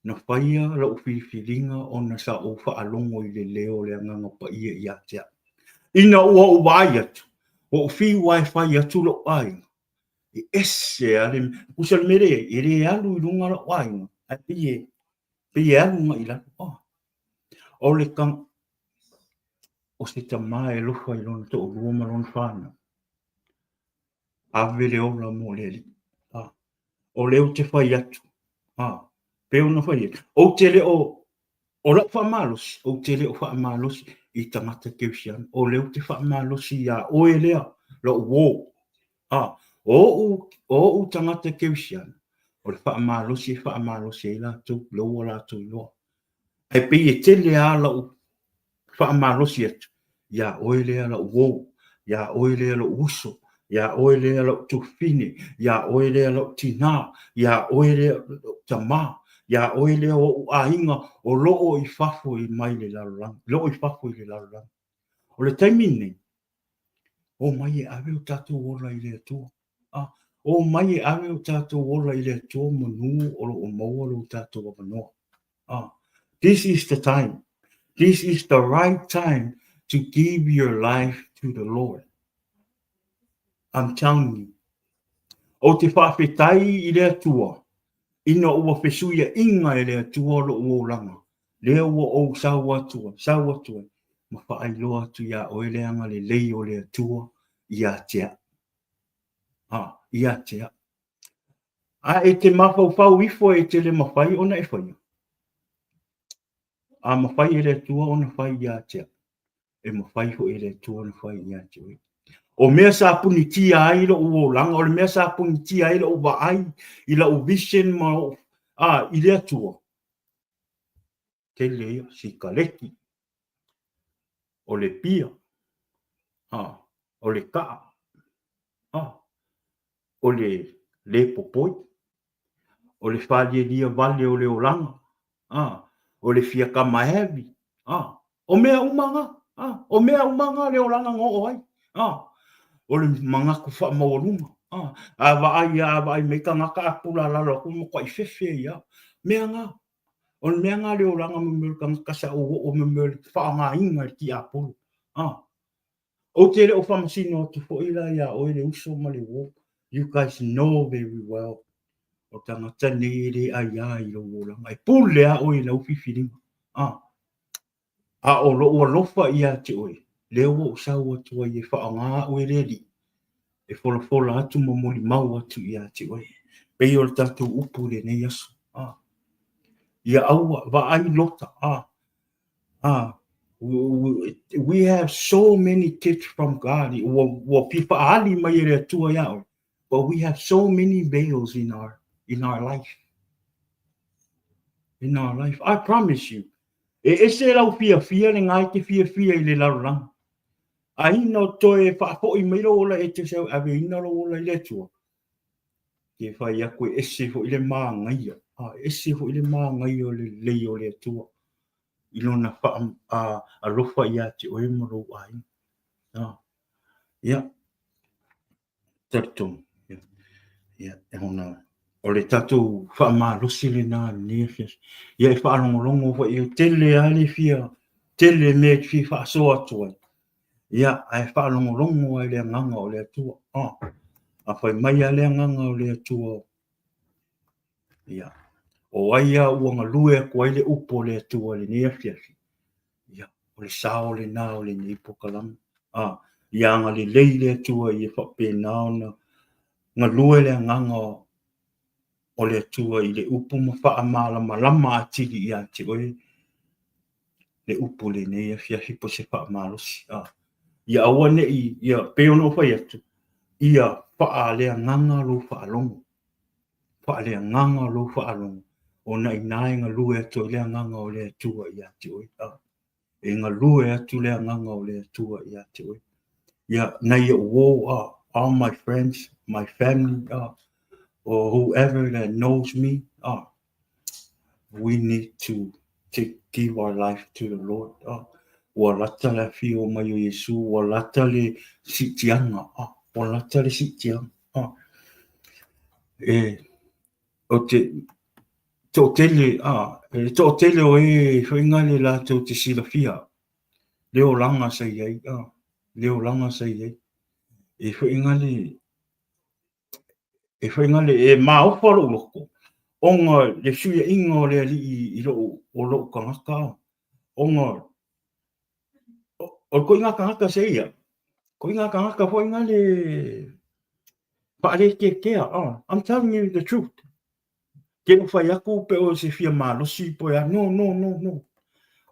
Na faia la'u filifiliga ona sa ou faalogo i le leo o le Agaga Paia ia te a'u. Ina ua ou vaai atu, ua ou fiu lava e fai atu lo'u aiga, e ese lava le mea. Tusa o le mea lea i ai, e le alu i luga la'u aiga, ae pei e, pei e alu agai i lalo. Oh. O le o se tama e alofa i lona toalua ma lona fanau. Ave le ola mo le Alii. Ah. O lea ou te fai atu. Ah. Pei ona fai atu. Ou te le o, o lau faamalosi, ou te le o faamalosi i tagata kerisiano. O lea ou te faamalosi iā oe lea, lou uō. Ah. O ou, o ou tagata kerisiano, o le faamalosi e faamalosi ai latou, lea ua latou iloa. Ae pei e tele lava lau faamalosi atu, iā oe lea lau uō, iā oe lea lou uso, iā oe lea lou tuafafine, iā oe lea lou tinā, iā oe lea lou tamā, iā oe lea o'u aiga o lo o i fafo i mai le lalolagi, lo o i fafo i le lalolagi. O le taimi lenei, o mai e ave o tatou ola i le Atua. A, o mai e ave o tatou ola i le Atua manu o lo o maua lo tatou avanoa. A, this is the time. This is the right time to give your life to the Lord. I'm telling you. Ou te faafetai i le Atua ina ua fesuiaʻiga e le Atua loʻu olaga, lea ua ou sau atu ai, sau atu ai, ma faailoa atu iā oe le agalelei o le Atua ia te a'u. A, ia te a'u. A e te mafaufau ifo e te le mafai ona e faia, a mafai e le Atua ona fai ia te a'u, e mafai foi e le Atua ona fai ia te oe. O mea sa punitia ai loʻu olaga, o le mea sa punitia ai loʻu vaai i lau vision ma o'u, a, i le Atua, tele ia, sikaleki, o le pia, a, o le kaʻa, a, o le lē popoi, o le faalielie wale o le olaga, a, o le fia kamaevi, a, o mea uma na, a, o mea uma na le olaga na oo ai, a, o le manatu faamaualuga, a, a vaai a vaai mai tagata a pula lalo atu matuai fefe ia, mea na, o le mea na le olaga ma mea o le tagata sa ou oo ma mea o le faaaogaina e le tiapolo, a. Ou te le o faamasino atu foi la iā oe le uso ma le uō. You guys know very well o tagata nei e le aiā i lou olaga. E pule lava oe i lau filifiliga. A, a o lou alofa ia te oe, lea ua ou sau atu ai e faaaoga a'u e le Alii e folafola atu ma molimau atu ia te oe. Pei o le tatou upu i lenei aso. A, ia aua, vaai Lota, a, Ah, we have so many gifts from God. Ua, ua fia faaali mai e le Atua iā oe. But we have so many veils in our, in our life. In our life. I promise you. E ese lau fiafia lena e te fiafia i le lalolagi. A ina o toe faafoi mai lou ola e te sau aveina lou ola i le Atua. Ke whai atu e ese foi le māngaia. A, ese foi le māngaia o le lelei o le Atua. I lona wha, a, alofa ia te oe ma lou aiga. A, ia, talitonu. Ia, ia, e ona, o le tatou faamalosi lena i lenei afiafi. Ia e faalogologo foi e tele lava le fia, tele mea e te fia faasoa atu ai. Ia, ae faalogologo ai le agaga o le Atua. Ah, a fai mai lava le agaga o le Atua, ia, o ai lava ua galue atu ai le upu o le Atua i lenei afiafi, ia, o le sao lena o lenei polokalame. Ah, ia agalelei le Atua ia faapena ona galue le agaga. o le Atua i le upu ma faamalamalama atili ia te oe le upu lenei afiafi po o se faamalosi. A, ia aua ne i, ia pei ona ou fai atu, ia faaleagaga lou faalogo, faaleagaga lou faalogo, ona inā e galue atu ai le agaga o le Atua ia te oe. A, e galue atu le agaga o le Atua ia te oe. Ia, nai ou uō, a, all my friends, my family, a, or whoever that knows me, a, we need to take, give our life to the Lord. A, ua lata le afio mai o Iesu, ua lata le siitiaga, a, ua lata le siitiaga. A, e, o te toatele, a, e toatele o e whainga le latou te silafia, le olaga sa i ai, a, le olaga sa i ai. E whainga le, e whainga le, e maofa lou loko, ona le fesuiaiga o le Alii i lou, o lou tagata, ona o le koiga tagata se ia, koiga tagata foi nga le faalekekea, oh, I'm telling you the truth. Ke no fai aku pe o se fia malosi po ya, no, no, no, no.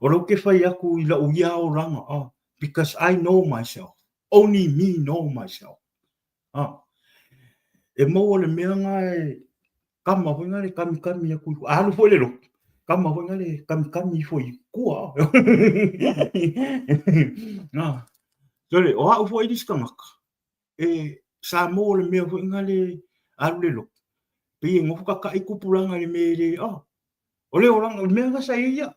O lau ke fai aku i lau ia olaga, oh, because I know myself. Only me know myself. Ah. E maua le mea nga e kama foi nga le kamikami aku i alu foi le lotu. Kama foi nga le kamikami ifo i kua. Ah. Sole, o au foi le isi tagata. E sa maua le mea foi nga le alu le lotu. Pei e nofo kakaʻi kupulaga i le mea e le, ah. O le olaga, o le mea nga sa i ai ia.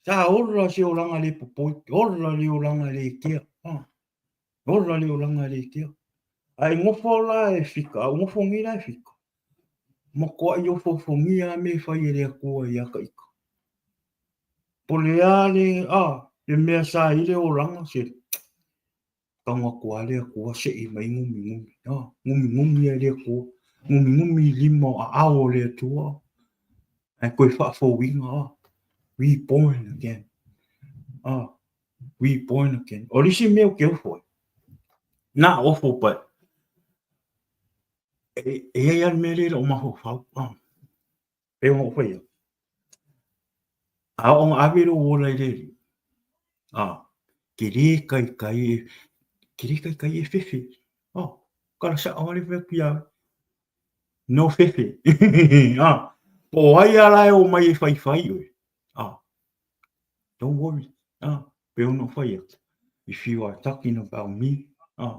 Sa ola se olaga le popoi, ola le olaga le kea. Ah. Ola le olaga le kea. A e nofo la e fika, a u nofo nei la e fika. Matuaʻi ofoofogia a mea e fai e le Atua ia ka ika. Po le a le, a, le mea sa i le olaga se tago atu lava le Atua seʻi mai gumigumi, a, gumigumi ai le Atua, gumigumi i lima o aao o le Atua, ae toe faafouina, a, reborn again, a, reborn again. O le isi mea ou te ofo ai, not ofo but e i ai lava le mea lea i lou mafaufau, a, pei ona ou fai atu, a oo ina ave lou ola i le Alii, a, ke lē taitai e, ke lē taitai e fefe, a, kala sao lava le fai atu iā oe, no fefe, a, po o ai lava la e omai e faifai oe, a, don't worry, a, pei ona ou fai atu, if you are talking about me, a,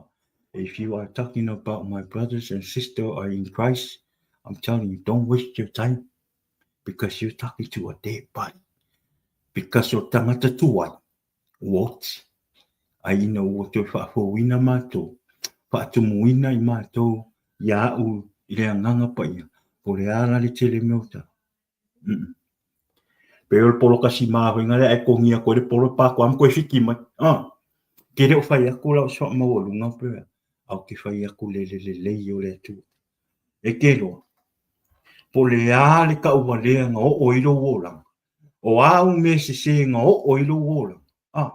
if you are talking about my brothers and sisters are in Christ, I'm telling you, don't waste your time because you're talking to a dead body. Because o tagata tuai, ua oti. Ai ina ua toe faafouina mātou, faatumuina i mātou ia au i le agaga paia, po le a la le tele mea o tala. Mm. Pei o le polo kasi mā foi ngale ai kongia koe le polo pa koa ma koe fiki mai. Ah. Ke le o fai aku la o se faamaualuga pe a o ke fai aku le le lelei o le Atua. E ke loa. Po le a le kaualea nga oo i lou olaga. O a au mea sesē nga oo i lou olaga. Ah.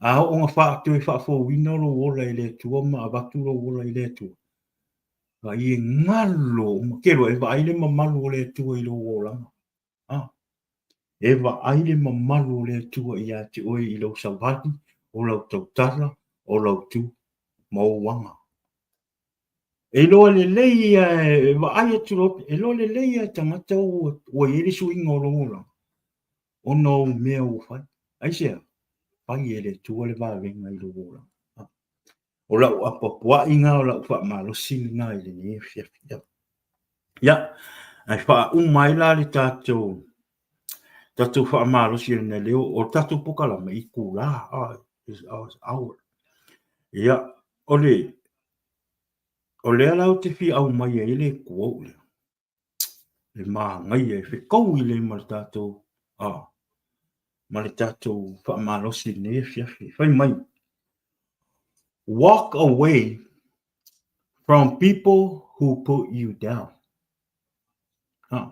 A oo nga toe faafouina lou ola i le Atua ma avatu lou ola i le Atua, vaai e galo uma. Ke loa, e vaai le mamalu o le Atua i lou olaga. A, e vaai le mamalu o le Atua ia te oe i lou savali, o lau tautala, o lau tu, ma ou aga. E iloa lelei ia e vaai atu loa, e iloa lelei ia e tagata ua, ua i ai le suiga o lou olaga, ona o ou mea ua fai. Aisea? Fai e le Atua le vavega i lou olaga. O lau apoapoaiga, o lau faamalosi lena i lenei afiafi. Ia, ae faauma ai la le tatou tatou faamalosi o lena leo, o le tatou pokalama i itulā, is hour. Ia, o le, o lea la ou te fia aumaia ai le quote lea, le manaia e fetaui lelei ma le tatou, ma le tatou faamalosi i lenei afiafi. Fai mai, Walk away from people who put you down. Huh.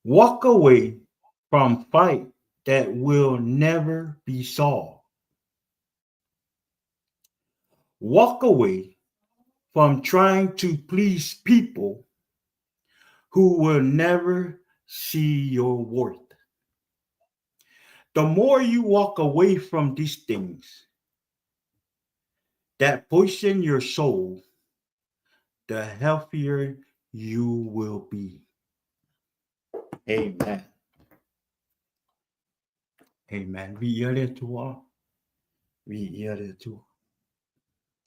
Walk away from fight that will never be solved. Walk away from trying to please people. who will never see your worth. The more you walk away from these things that poison your soul, the healthier you will be. Amen. Amen. Viia le Atua. Viia le Atua.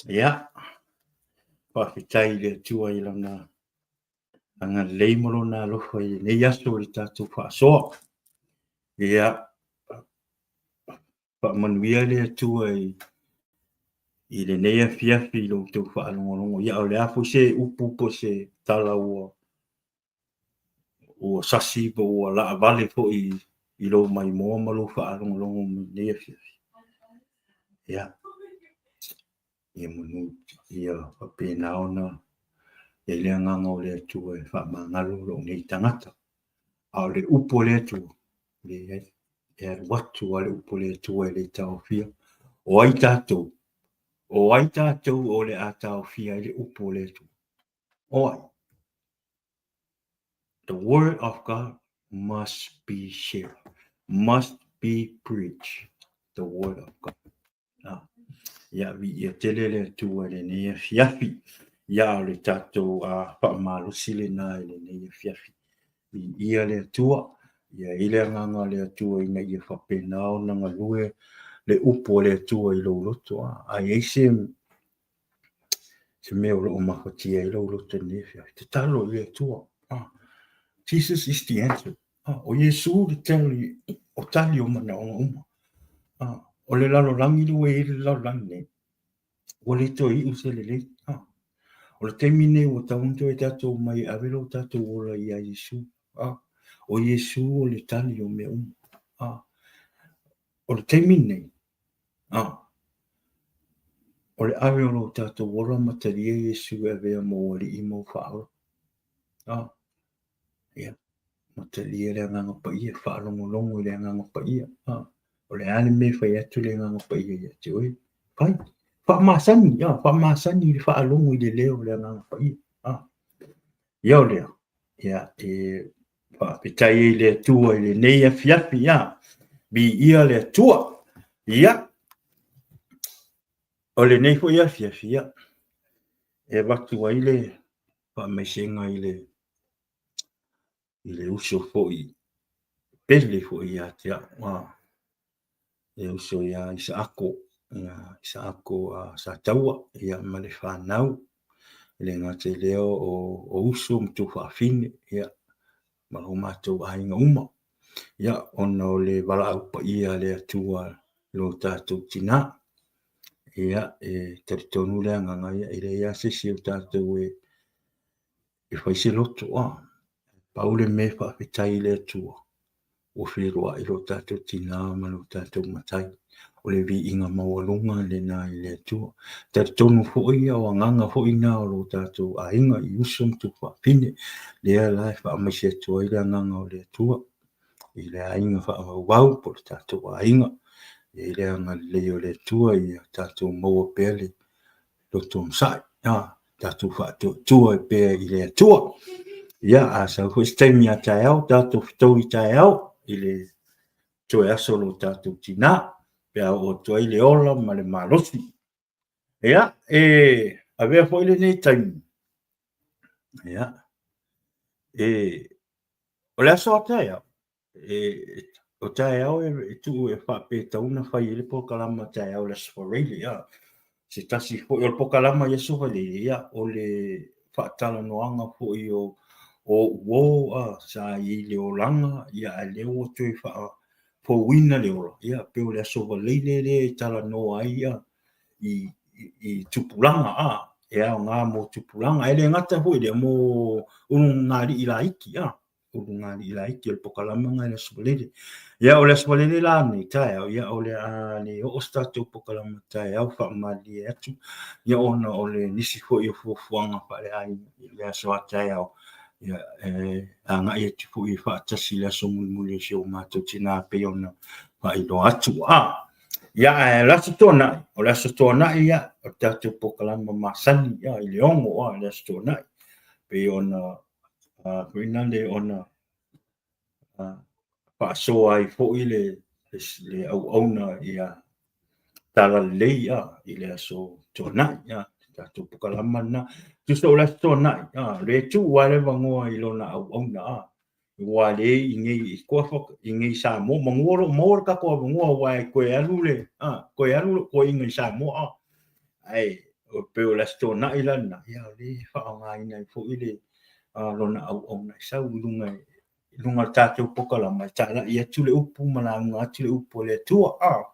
Ia. Faafetai i le Atua i lana agalelei ma lona alofa i lenei aso i le tatou faasoa. Ia, faamanuia le Atua i, i lenei afiafi i lo outou faalogologo. Ia, o le a foi se upu po o se tala ua ua sasi po ua laavale foi i lou maimoa ma lou faalogologo mai lenei afiafi. Ia, ia manu, ia faapena ona i ai le agaga o le Atua e faamagalo lou nei tagata. A o le upu a le Atua, leai, e alu atu lava le upu a le Atua e le taofia. O ai tatou? O ai tatou o le a taofia ai le upu a le Atua? O ai? The word of God must be shared, must be preached. The word of God. Ah. Ia, viia tele le Atua i lenei afiafi. Ia, o le tatou faamalosi lena i lenei afiafi. Viia le Atua, ia i le agaga o le Atua ina ia faapena ona galue le upu a le Atua i lou loto. A, a i ai se se mea o lo o mafatia ai lou loto i lenei afiafi, tatalo i le Atua. Ah, Jesus is the answer. Ah, o Iesu le tali, o tali o manaoga uma. Ah, o le lalolagi le ua i ai le lalolagi nei, ua le toe iu se lelei. Ah, o le taimi nei ua tatau ona toe tatou omai e ave lo tatou ola ia Iesu. Ah, o Iesu o le tali o mea uma. Ah, o le taimi nei, ah, o le ave o lo tatou ola ma talia Iesu e avea ma ou alii ma ou faaola. Ah, ia, ma talia le Agaga Paia, faalogologo i le Agaga Paia. Ah, o le a le mea e fai atu le Agaga Paia ia te oe? Fai. Faamasani, ah, faamasani i le faalogo i le leo o le Agaga Paia. Ah, ia o lea, ia, e faafetai ai i le Atua i lenei afiafi, ia, viia le Atua. Ia, o lenei foi afiafi, ia, e avatu ai le faamaisega i le i le uso foi pele foi ia te au, a, le uso ia Isaako, ia Isaako Sataua, ia ma le fanau. E le gata i lea o, o uso ma tuafafine, ia, ma lo matou aiga uma. Ia, ona o le valaau paia a le Atua i lo tatou tinā. Ia, e talitonu le agaga, ia, e leai lava se isi o tatou e, e fai se loto, a. Pau le mea e faafetai i le Atua, ua feiloai lo tatou tinā ma lo tatou matai. O le viiga maualuga lena i le Atua. Talitonu foi o agaga foi na o lo tatou aiga i uso ma tuafafine, lea la e faamaise atu ai le agaga o le Atua i le aiga faavauvau po o le tatou aiga. E i ai le agalelei o le Atua ia tatou maua pea le loto onosai, a, tatou faatuatua ai pea i le Atua. Ia, a sau foi se taimi a taeao, tatou fetaui taeao i le toe aso o lo tatou tinā, pe a oo atu ai le ola ma le malosi. Ia, e avea foi lenei taimi, ia, e, o le aso a taeao, e, o taeao e tuu e faapea ona fai ai le polokalama taeao i le Aso Faraile, ia. Se tasi foi o le polokalama i Aso Faraile, ia, o le faatalanoaga foi o o uo a, sa i ai le olaga, ia, a lea ua toe faafouina le ola, ia, pei o le Aso Faraile lea e talanoa ai ia, i, i, i tupulaga, a, e aoga mo tupulaga. E le gata foi lea mo ulugalii laiti, a. Ulugalii laiti o le polokalama lena i le Aso Faraile. Ia, o le Aso Faraile la nei taeao, ia, o le a le oo se tatou polokalama taeao faamalie atu, ia, ona o le nisi foi o fuafuaga faaleaiga i le aso a taeao, ia, e agai atu foi e faatasi i le aso mulimuli o si o matou tinā pei ona faailoa atu. A, ia, ae o le Aso Toonai, o le Aso Toonai, ia, o le tatou polokalama masani, ia, i le 6, a, i le Aso Toonai, pei ona Foi nale ona faasoa ai foi le auauna ia talalelei i le aso Tuanai, le tatou polokalama lena. Tusa o le aso Tuanai, o lea e tuu lava le avanoa i lona auauna, aua o lea i inei i inei i Samoa, manu o lo o maua le tatou avanoa aua e toe alu le toe alu lou toeaina i Samoa, ae pei o le Aso Toonai la lena, ia o lea e faaaogaina ai foi le lona auauna e sau i luga i luga o le tatou polokalama e talai atu le upu ma lauga atu le upu a le Atua.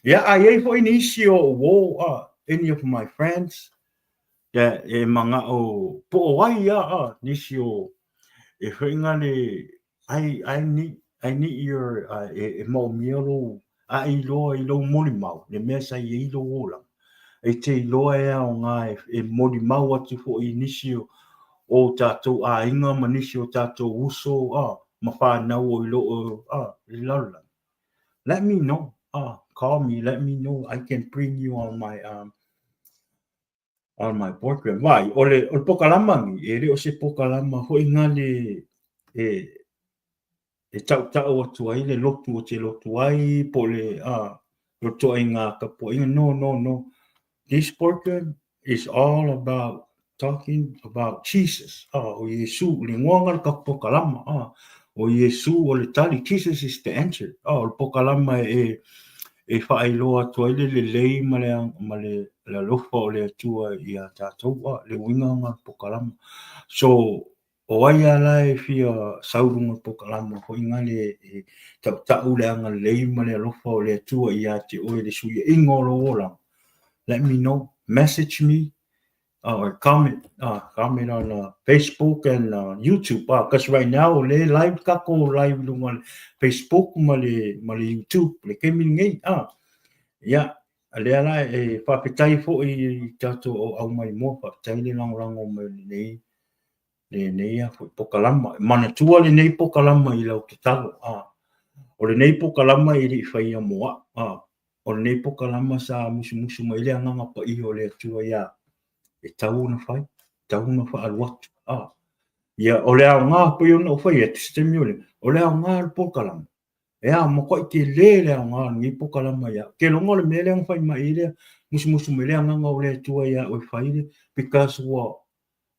Ia, a i ai foi nisi o ou uo, any of my friends, that e manao po o ai lava nisi o e foi na le I need I need your e maomia lou a e iloa i lou molimau le mea sa i ai lou olaga e te iloa e aoga e molimau atu foi i nisi o tatou aiga ma nisi o tatou uso ma fanau o i loo i le lalolagi. Let me know, call me, let me know, I can bring you on my on my program. Vai, o le, o le pokalama ni, e le o se pokalama foi nga le e, e tautau atu ai le lotu o te lotu ai, po le, a, lotu ai ngā tapuaiga. No, no, no. This program is all about talking about Jesus. Ah, o Iesu, le ngoa nga le ka pokalama. Ah, o Iesu o le tali. Jesus is the answer. Ah, o le pokalama e, e faailoa atu ai le lelei ma le, ma le, le alofa o le Atua iā tatou, a, le uiga lena o le pokalama. So, o ai lava la e fia sau i luga o le pokalama foi lea e tautau le agalelei ma le alofa o le Atua ia te oe le suiaiga o lou olaga, let me know, message me, or comment, comment on Facebook and YouTube, because right now o lea e live tatou live i luga o le Facebook ma le, ma le YouTube le taimi lenei, ia, lea la e faafetai foi i tatou auau maimoa, faafetai le lagolago mai i lenei, lenei foi pokalama. E manatua lenei pokalama i lau tatalo, o lenei pokalama e le i faia mo au, o lenei pokalama sa musumusu mai le Agaga Paia o le Atua iā au, e tatau ona fai, e tatau ona faaalu atu. Ia, o le aoga pei ona ou fai atu i se taimi o lea, o le aoga o le pokalama, e a, matuai tele le aoga o lenei pokalama ia au. Keloga o le mea lea na fai mai ai le musumusu mai le Agaga o le Atua ia au e fai le, because ua,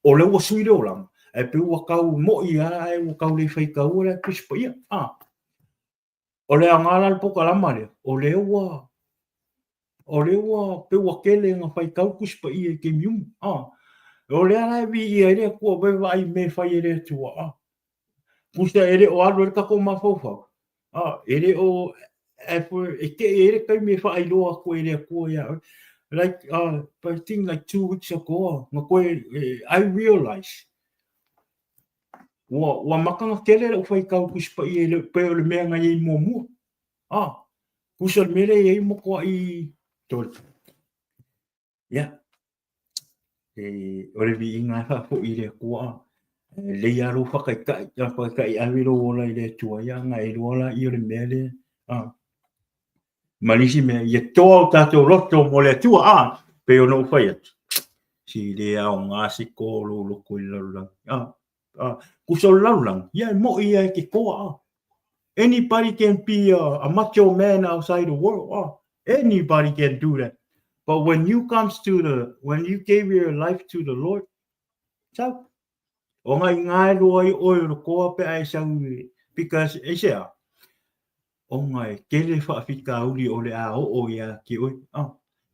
o lea ua sui le olaga, ae pei ua tau mo'i lava ae ua tau le faitaua le Tusi Paia. O le aoga la o le pokalama lea, o lea ua, o lea ua, pei ua tele ina faitau Tusi Paia i taimi uma. O lea la e viia ai le Atua, vaai i mea e fai e le Atua. Pusa e le o alu ai le tatou mafaufau, e le o, e te i ai le taimi e faailoa atu ai e le Atua ia oe. Like, I think like 2 weeks ago, na koe, I realize, ua amata ona tele lau faitau Tusi Paia e le pei o le mea na i ai muamua. Tusa o le mea lea e i ai matuai tole. Ia, e, o le viiga e faafoi i le Atua, e lelei lava lou faataitai, faataitai ave lou ola i le Atua, ia ona e iloa laia o le mea lea. Ma le isi mea, ia toa o tatou loto mo le Atua, pei ona ou fai atu, si le aoga se toa o lou loto i le lalolagi. Tusa o le lalolagi, ia e mo'i ia e te toa. Anybody can be a macho man outside the world. Anybody can do that. But when you comes to the, when you gave your life to the Lord, sau. O ngai ngā e loa i oe o le koa pe a e sau because e se a, o ngai tele faafitauli o le a oo ia te oe.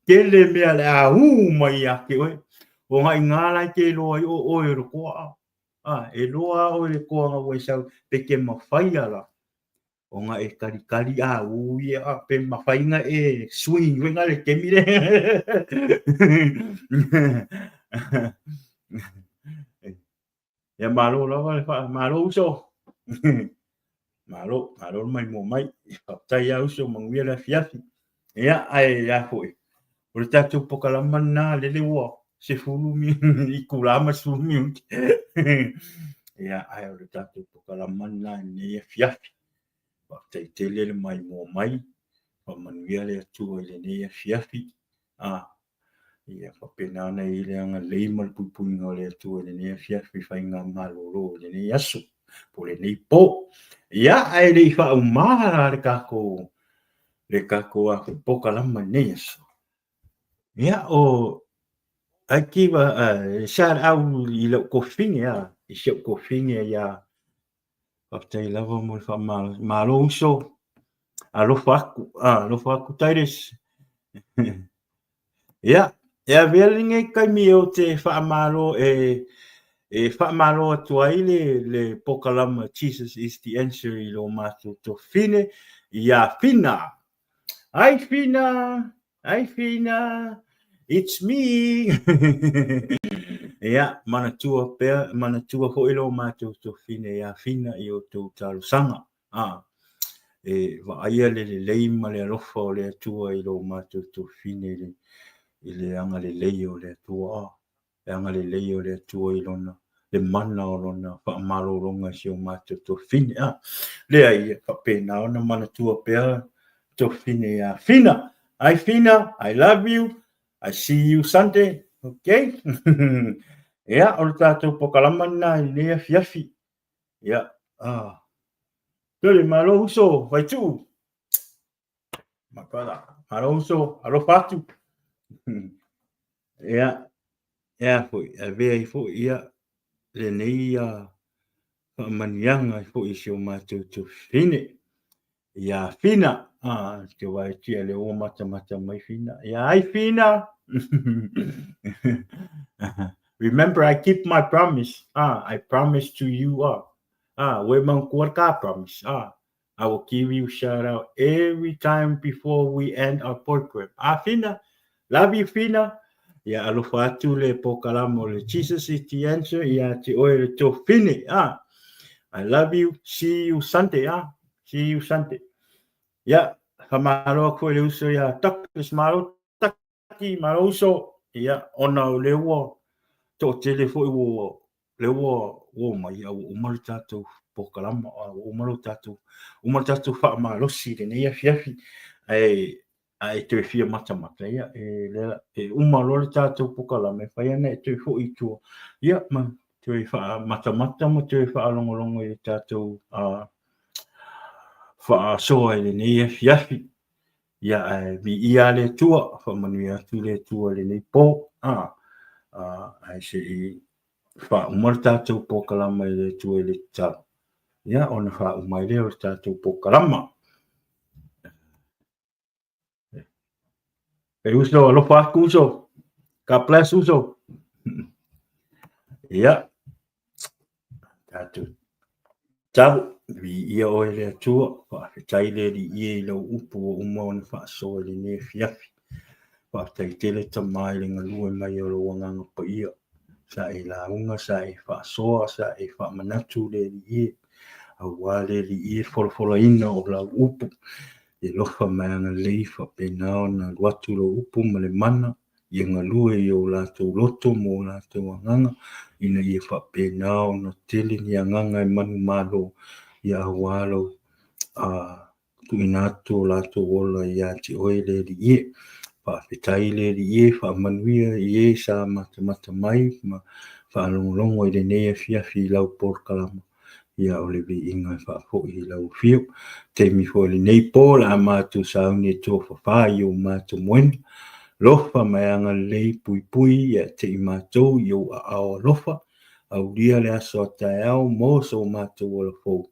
Tele mea le a ū mai ia te oe. O ngai ngā lai te loa i o oe o le koa. E loa oe le koa nga ua e sau pe te mawhai ala. O nga e kalikali a ū ia a pe mawhai nga e swing koe nga le kemi le. Ia malo lava le wha, malo uso. Malo, malo le maimoa mai. Faafetai lava uso, manuia le afiafi. Ia, ae ia foi. O le tatou pokalama lena, lele ua 10 itula ma 10 minute. Ia, ae o le tatou pokalama lena i lenei afiafi. Faafetai tele le maimoa mai. Faamanuia le Atua i lenei afiafi. Ia faapena ona i ai le agalelei ma le puipuiga o le Atua i lenei afiafi faigamalolo i lenei aso po o lenei po. Ia, ae le i faauma la le tatou le tatou polokalama i lenei aso. Ia, o I give a shout out i lou tuafafine, i si ou tuafafine ia Faafetai lava mo le faamalo. Malo uso. Alofa atu. Ah, alofa atu Titus. Ia, e avea lenei taimi ou te faamalo e e faamalo atu ai le le polokalama Jesus is the answer i lo matou tuafafine ia Fina. Hi Fina! Hi Fina! It's me! Ia, manatua pea, manatua foi lo matou tuafafine ia Fina i o outou talosaga. Ah, e vaaia le lelei ma le alofa o le Atua i lo matou tuafafine i le, i le agalelei o le Atua. Ah, le agalelei o le Atua i lona, le mana o lona faamalologa i si o matou tuafafine. A, leai, e faapena ona manatua pea tuafafine ia Fina. Hi Fina, I love you. I see you Sunday. Okay? Ia, o le tatou polokalama lena i lenei afiafi. Ia, ah. Tole, malo uso, Vaituu. My brother. Malo uso, alofa atu. Ia, ea foi, avea ai foi ia lenei ia faamanuiaga foi i si o matou tuafafine. Ia Fina, ah, te wai tia le ua matamata mai Fina. Ia ai Fina. Remember, I keep my promise. Ah, I promise to you. Ah, ah, we mangkua ka promise. Ah, I will give you shout out every time before we end our program. Ah, Fina, love you, Fina. Ia alofa atu le polokalama o le Jesus is the answer ia te oe le tuafafine. Ah, I love you. See you Sunday. Ah, see you Sunday. Ia, whamalo aku i le uso ia Douglas, malo Taki, malo uso. Ia, ona o le ua toatele foi ua lea ua ua omai a ua uma le tatou polokalama, a ua uma lo tatou uma le tatou faamalosi i lenei afiafi. Ae a e toe fia matamata, ia, e, lea, e uma loa le tatou polokalama, e fai ana e toe foi i tua, ia, ma toe faamatamata ma toe faalogologo i le tatou faasoa i lenei afiafi. Ia, ae viia le Atua, faamanuia atu le Atua i lenei po, a, ae se i faauma le tatou polokalama i le Atua i le tatalo, ia, ona faauma ai lea o le tatou polokalama. E uso, alofa atu uso. God bless uso. Ia, tatou tatalo, viia oe le Atua, faafetai le Alii e i lau upu ua uma ona faasoa i lenei afiafi. Faafetai tele Tama i le galue mai o lou Agaga Paia. Sa e lauga, sa e faasoa, sa e faamanatu le Alii e, aua le Alii e folafolaina o lau upu. E alofa ma e agalelei faapena ona alu atu lou upu ma le mana ia galue i o latou loto ma o latou agaga, ina ia faapena ona tele ni agaga e manumalo, ia aua lou tuuina atu o latou ola ia te oe le Alii e. Faafetai le Alii e, faamanuia i e sa matamata mai ma faalogologo i lenei afiafi i lau polokalama. Ia o le viiga e faafoi i lau afio. Taimi foi o lenei po o le a matou sauni e tofafa i o matou moena. Alofa ma e agalelei puipui ia te i matou i ou aao alofa. Aulia le aso a taeao mo so matou ola fou.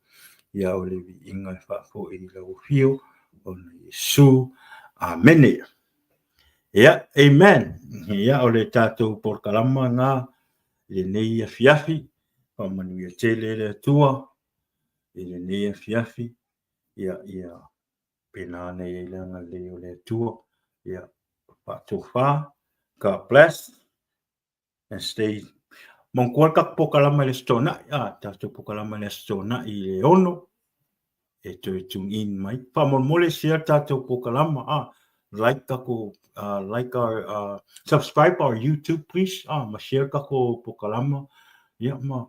Ia o le viiga e faafoi i lau afio ona Iesu. Amene. Ia, amen. Ia, o le tatou polokalama lena i lenei afiafi. Faamanuia tele le Atua i lenei afiafi. Ia, ia pena ana i ai le agalelei o le Atua. Ia, faatofa. God bless. And stay. Manatua le tatou polokalama i le Aso Toonai. Ah, tatou polokalama i le Aso Toonai i le 6 e toe tune in mai. Faamolemole share tatou polokalama. Ah, like tatou like our subscribe our YouTube please. Ah, ma share tatou polokalama. Ia ma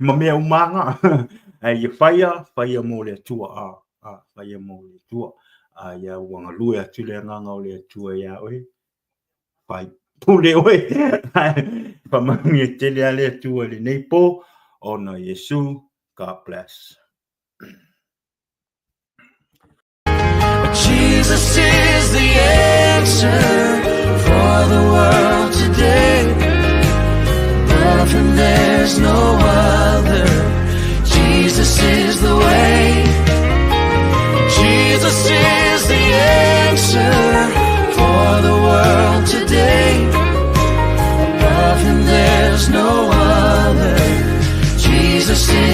ma mea uma lava. Ae ia faia, faia mo le Atua. Ah, ah, faia mo le Atua. Ah, ia ua galue atu le agaga o le Atua iā oe. Faipule oe. Faamanuia tele a le Atua i lenei po ona o Iesu. God bless. Jesus is the answer for the world today. Above him there's no other. Jesus is the way. Jesus is the answer for the world today. Above him there's no other. Jesus is